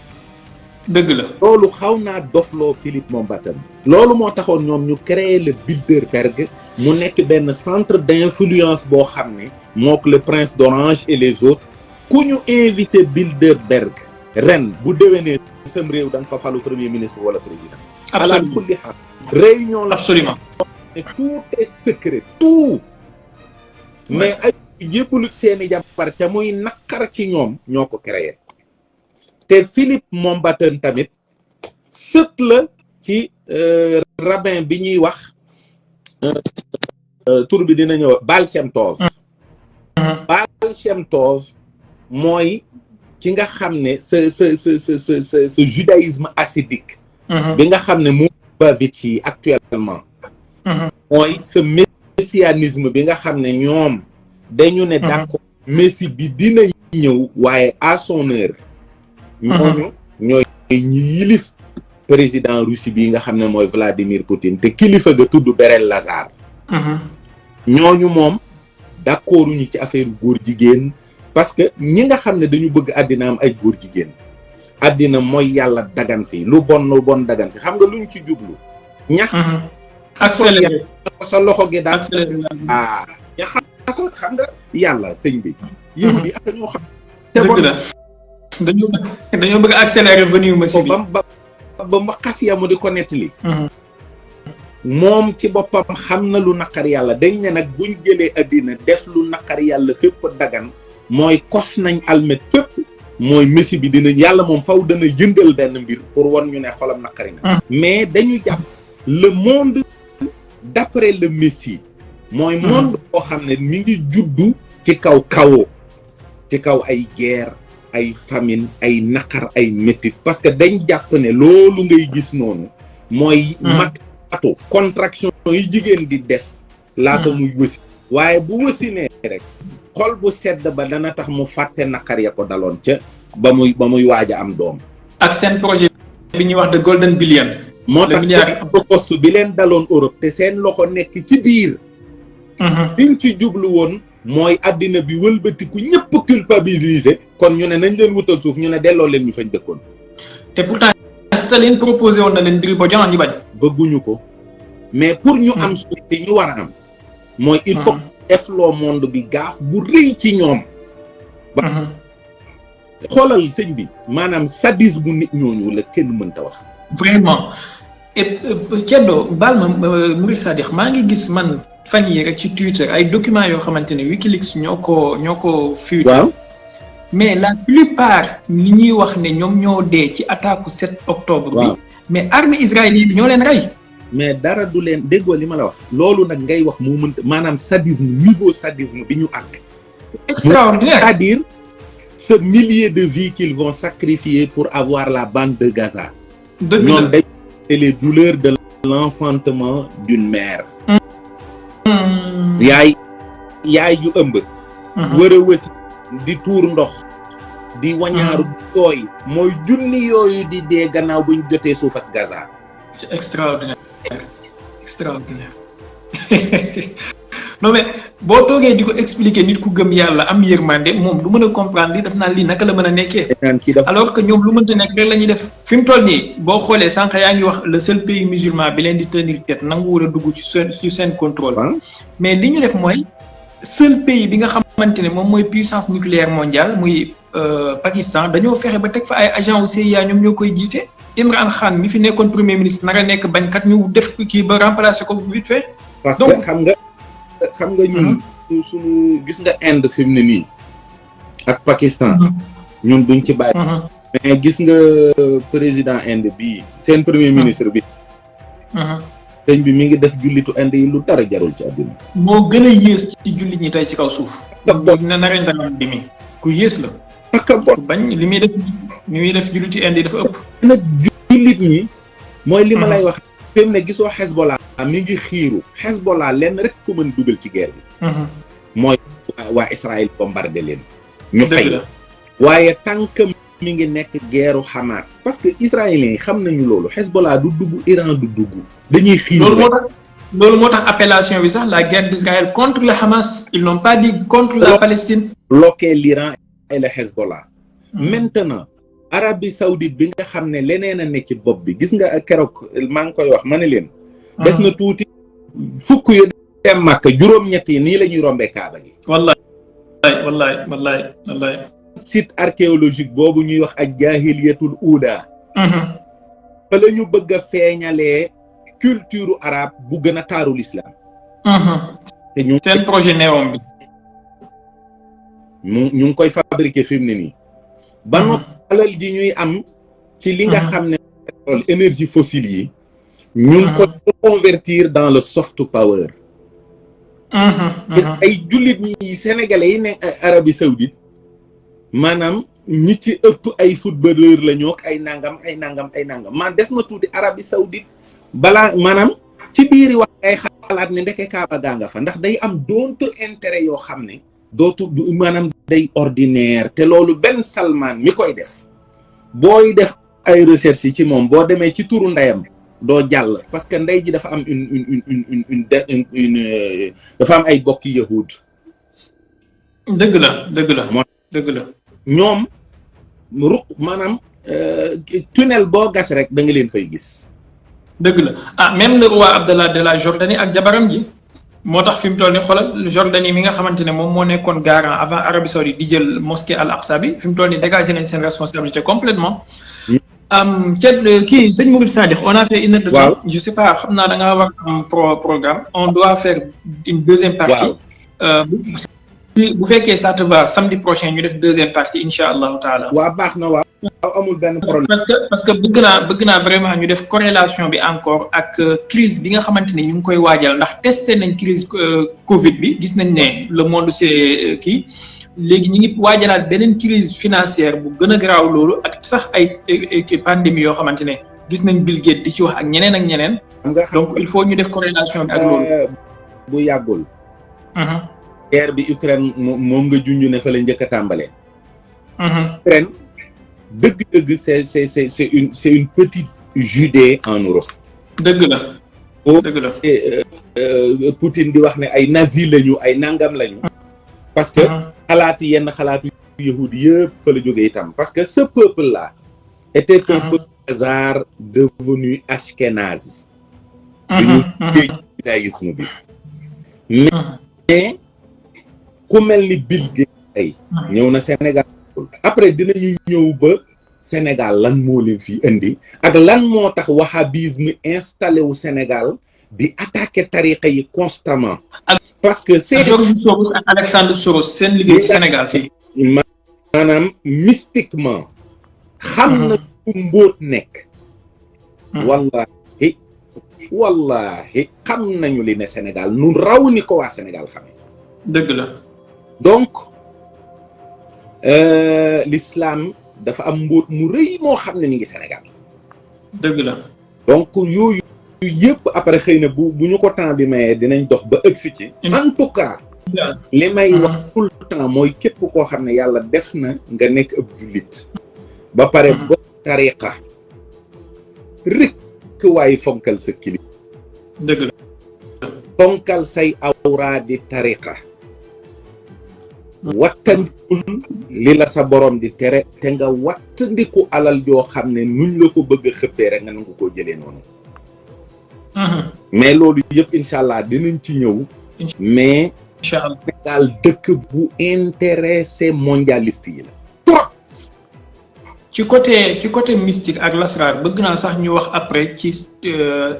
dëgg la loolu xaw naa dofloo Philippe Mountbatten loolu moo taxoon ñoom ñu créer le Bilderberg mu nekk benn centre d'influence boo xam ne mook le prince d'Orange et les autres ku ñu invité Bilderberg ren bu déwénee sam réew da nga fa falu premier ministre wala président ala kulli xaal réunion la absolument tout est secret tout mais ay jébbalu seeni jabar te muy naqar ci ñoom ñoo ko créé te Philippe Mountbatten tamit sët la ci rabbin bi ñuy wax tur bi dina ñëw Baal Shem Tov Baal Shem Tov mooy ki nga xam ne ce judaïsme hassidique bi nga xam ne mu bavit yi actuellement mooy ce messianisme bi nga xam ne ñoom dañu ne d'accord Messi bi dina ñëw waaye à son heure. ñooñu ñooy ñi yilif président Russie bi nga xam ne mooy Vladimir Poutine te kilifa ga tudd Berel Lazar. ñooñu moom d'accorduñu ci affaire góor jigéen parce que ñi nga xam ne dañu bëgg àddina am ay góor jigéen àddina mooy yàlla dagan fi lu bon dagan fi xam nga luñ ci jublu ñax accéléré sa loxo gi daal ñax xam nga yàlla sëñ bi yow di ak ñoo xam te bon dañoo bëgg accélérer venue Messi bi ba ma xas yamu di ko nettali moom ci boppam xam na lu naqar yàlla dañ ne nag buñ jëlee àddina def lu naqar yàlla fépp dagan mooy kos nañ almet fépp mooy Messi bi dina yàlla moom faw dana yëngal benn mbir pour wan ñu ne xolam naqari na mais dañu jàpp le monde d'après le Messi mooy monde boo xam ne mi ngi juddu ci kaw kawoo ci kaw ay guerre ay famine ay naqar ay métit parce que dañ jàpp ne loolu ngay gis noonu mooy matu contraction yi jigéen di def laata muy wësi waaye bu wësinee rek xol bu sedd ba dana tax mu fàtte naqar ya ko daloon ca ba muy waaj a am doom ak seen projet bi ñuy wax de Golden Billion moo tax poste bi leen daloon Europe te seen loxo nekk ci biir liñ ci jublu woon mooy àddina bi wëlbatiku ñëpp culpabiliser kon ñu ne nañ leen wutal suuf ñu ne delloo leen ñu fañ dëkkoon te pourtant Staline proposé woon na leen mbiri ba jox ñu bañ bëgguñu ko mais pour ñu am suuf te ñu war a am mooy il faut def loo monde bi gaaf bu rëy ci ñoom xoolal sëñ bi maanaam sadisme bu nit ñooñu la kenn mënta wax vraiment et Ceddo baal ma Mouride Sadikh maa ngi gis man fan yi rek ci Twitter ay documents yoo xamante ne Wikileaks ñoo ko fuité waaw mais la plupart ni ñuy wax ne ñoom ñoo dee ci attaque 7 octobre bi mais armée israélienne bi ñoo leen rey mais dara du leen déggoo li ma la wax loolu nag ngay wax moo mënta maanaam sadisme niveau sadisme bi ñu àgg extraordinaire c'est-à-dire ce millier de vies qu'ils vont sacrifier pour avoir la bande de Gaza ñoom dañ c'est les douleurs de l'enfantement d'une mère yaay ju ëmb war a wësi di tuur ndox di wañaaru tooy mooy junni yooyu di dee gannaaw buñ jotee suufas Gaza c'est extraordinaire non mais boo toogee di ko expliquer nit ku gëm yàlla am yërmande moom du mën a comprendre li daf naan lii naka la mën a nekkee alors que ñoom lu mënta nekk rek la ñuy def fi mu toll nii boo xoolee sànq yaa ngi wax le seul pays musulman bi leen di tenir tête nanguwul a dugg ci seen contrôle mais li ñu def mooy seul pays bi nga xamante ne moom mooy puissance nucléaire mondiale muy Pakistan dañoo fexe ba teg fa ay agent u CIA ñoom ñoo koy jiite Imran Khan mi fi nekkoon premier ministre naka nekk bañkat ñu def kii ba remplacer ko vite fait parce que xam nga ñun suñu gis nga Inde fi mu ne nii ak Pakistan ñun duñ ci bàyyi mais gis nga président Inde bii seen premier ministre bi sëñ bi mi ngi def jullitu Inde yi lu dara jarul ci àdduna moo gën a yées ci jullit ñi tey ci kaw suuf na narañ daan bi mi ku yées la ak bon bañ li muy def jullitu Inde yi dafa ëpp nag jullit ñi mooy li ma lay wax fi mu ne gisoo Hezbollah mi ngi xiiru Hezbollah lenn rek ko mën dugal ci guerre bi mooy waa Israël bombardé leen ñu fay waaye tànk mi ngi nekk guerru Hamas parce que israéliens yi xam nañu loolu Hezbollah du dugg Iran du dugg dañuy xiiru loolu moo tax appellation bi sax la guerre d'Israël contre le Hamas ils n'ont pas dit contre la Palestine bloquer l'Iran et le Hezbollah maintenant Arabie Saoudite bi nga xam ne leneen a ne ci bopp bi gis nga keroog maa ngi koy wax ma ne leen des na tuuti fukk yu dem Makka juróom-ñett yi nii la ñuy rombee Kaaba gi wallaay site archéologique boobu ñuy wax ak jaahiliyatul uuda fa la ñu bëgg a feeñalee culture arabe bu gën a taaru l'islam te ñu seen projet néom bi ñu ngi koy fabriquer fi mu ne nii ba noppi alal ji ñuy am ci li nga xam ne énergie fossile yi ñu ngi ko convertir dans le soft power ay jullit ñi sénégalais yi ne Arabie Saoudite maanaam ñi ci ëpp ay footballeur la ñoo ay nangam man des na tuuti Arabie Saoudite balaa maanaam ci biiri wax ay xalaat ne ndeke Kaaba gaa nga fa ndax day am d'autres intérêts yoo xam ne dootu maanaam day ordinaire te loolu benn Salman mi koy def booy def ay recherche yi ci moom boo demee ci turu ndeyam doo jàll parce que ndey ji dafa am une dafa am ay bokki yahud. dëgg la dëgg la ñoom ruq maanaam tunnel boo gas rek da nga leen fay gis. dëgg la même le roi Abdallah de la Jordanie ak jabaram ji moo tax fi mu toll nii xoolal Jordanie mi nga xamante ne moom moo nekkoon garant avant Arabie Saoudite di jël mosquée Al Aqsa bi fi mu toll nii dégagé nañ seen responsabilité complètement kii sëñ Mouride Sadikh on a fait une heure de temps. Je sais pas xam naa da ngaa war am programme on doit faire une deuxième partie. bu fekkee ça te va samedi prochain ñu def deuxième partie incha allahu taala. waaw baax na waaw amul benn problème. parce que bëgg naa vraiment ñu def corrélation bi encore ak crise bi nga xamante ne ñu ngi koy waajal ndax testé nañ crise Covid bi gis nañ ne le monde c'est kii léegi ñu ngi waajalaat beneen crise financière bu gën a garaaw loolu ak sax ay pandémie yoo xamante ne gis nañ Bill Gates di ci wax ak ñeneen. donc il faut ñu def corrélation bi ak loolu. bu yàggul. guerre bi Ukraine moom nga junj ne fa la njëkk a tàmbalee. Ukraine dëgg-dëgg c'est une petite Judée en Europe. dëgg la. Poutine di wax ne ay nazi lañu ay nangam lañu. parce que yenn xalaatu yahudi yëpp fa la jógee itam parce que ce peuple là était un peuple hasard devenu ashkénaze. ñu ci judaïsme bi. mais ku mel ni Bill Gates tey ñëw na Sénégal après dinañu ñëw ba Sénégal lan moo leen fi indi ak lan moo tax wahhabisme installé wu Sénégal di attaquer tariqa yi constamment parce que c'est George Soros ak Alexandre Soros seen liggéey ci Sénégal fii maanaam mystiquement xam na fu mbóot nekk wallahi xam nañu li ne Sénégal nun raw ni ko waa Sénégal xame dëgg la donc l'islam dafa am mbóot mu rëy moo xam ne mi ngi Sénégal dëgg la donc yooyu yëpp après xëy na bu ñu ko temps bi mayee dinañ dox ba ëgsi ci en tout cas li may wax tout le temps mooy képp koo xam ne yàlla def na nga nekk ab jullit ba pare bokk tariqa rek waaye fonkal sa kilif dëgg la fonkal say awra di tariqa wattandikul li la sa borom di tere te nga wattandiku alal joo xam ne nuñ la ko bëgg a xëppee rek nga nangu koo jëlee noonu mais loolu yëpp incha allah dinañ ci ñëw mais incha allah Sénégal dëkk bu intéressé mondialiste yi la trop ci côté mystique ak lasrar bëgg naa sax ñu wax après ci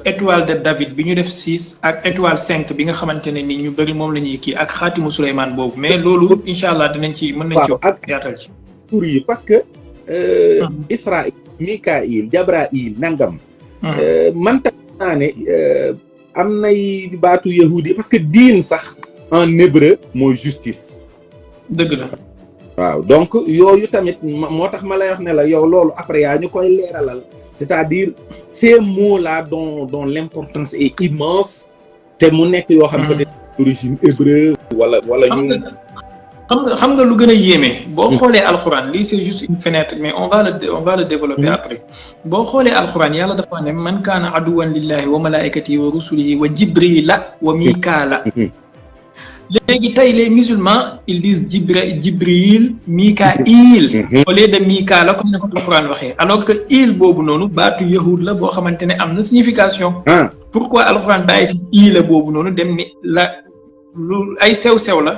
étoile de David bi ñu def 6 ak étoile 5 bi nga xamante ne ni ñu bëri moom la ñuy kii ak xaatimu Souleymane boobu mais loolu incha allah dinañ ci mën nañ ci yaatal ci tur yi parce que Israël Mikaïl Jabraïl nangam man tam naa ne am nay baatu yahudi parce que diin sax en hébreu mooy justice dëgg la waaw donc yooyu tamit moo tax ma lay wax ne la yow loolu après yaa ñu koy leeralal c'est-à-dire ces mots là dont l'importance est immense te mu nekk yoo xam peut-être d'origine hébreu wala ñu xam nga lu gën a yéeme boo xoolee alxuraan lii c'est juste une fenêtre mais on va le développer après boo xoolee alxuraan yàlla dafa wax ne man kaana aduwan lillahi wa malaikatihi wa rusulihi wa jibrila wa mikaala léegi tey les musulmans ils disent Jibril Mikaïl au lieu de Mikaala comme ne ko alxuraan waxee alors que il boobu noonu baatu yahud la boo xamante ne am na signification pourquoi alxuraan bàyyi fi ila boobu noonu dem ni la lu ay sew-sew la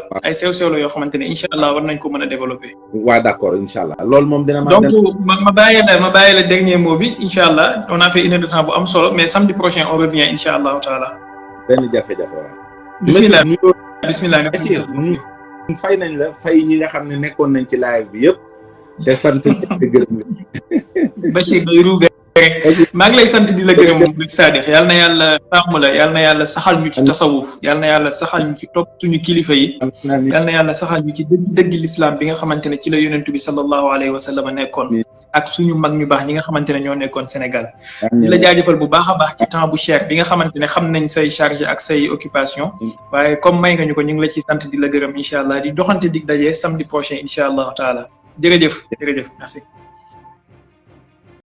yoo xamante ne incha allah war nañ ko mën a développer. waaw d'accord incha allah loolu moom dina ma. donc ma bàyyi la dernier mot bi incha allah on a fait une heure de temps bu am solo mais samedi prochain on revient incha allahu taala. benn jafe-jafe waaw. bismillah ñun fay nañ la fay ñi nga xam ne nekkoon nañ ci live bi yëpp te sant di gërëm Bachir day ruube rek maa ngi lay sant di la gërëm Sadikh yal na yàlla sàmm la yal na yàlla saxal ñu ci tasawuf yal na yàlla saxal ñu ci topp suñu kilifa yi yal na yàlla saxal ñu ci dëgg l'islam bi nga xamante ne ci la yonentu bi sallallahu alayhi wa sallam nekkoon ak suñu mag ñu baax ñi nga xamante ne ñoo nekkoon Sénégal. di la jaajëfal bu baax a baax ci temps bu cher bi nga xamante ne xam nañ say charge ak say occupation waaye comme may nga ñu ko ñu ngi la ciy sant di la gërëm incha allah di doxante dig daje samedi prochain incha allahu taala jërëjëf merci.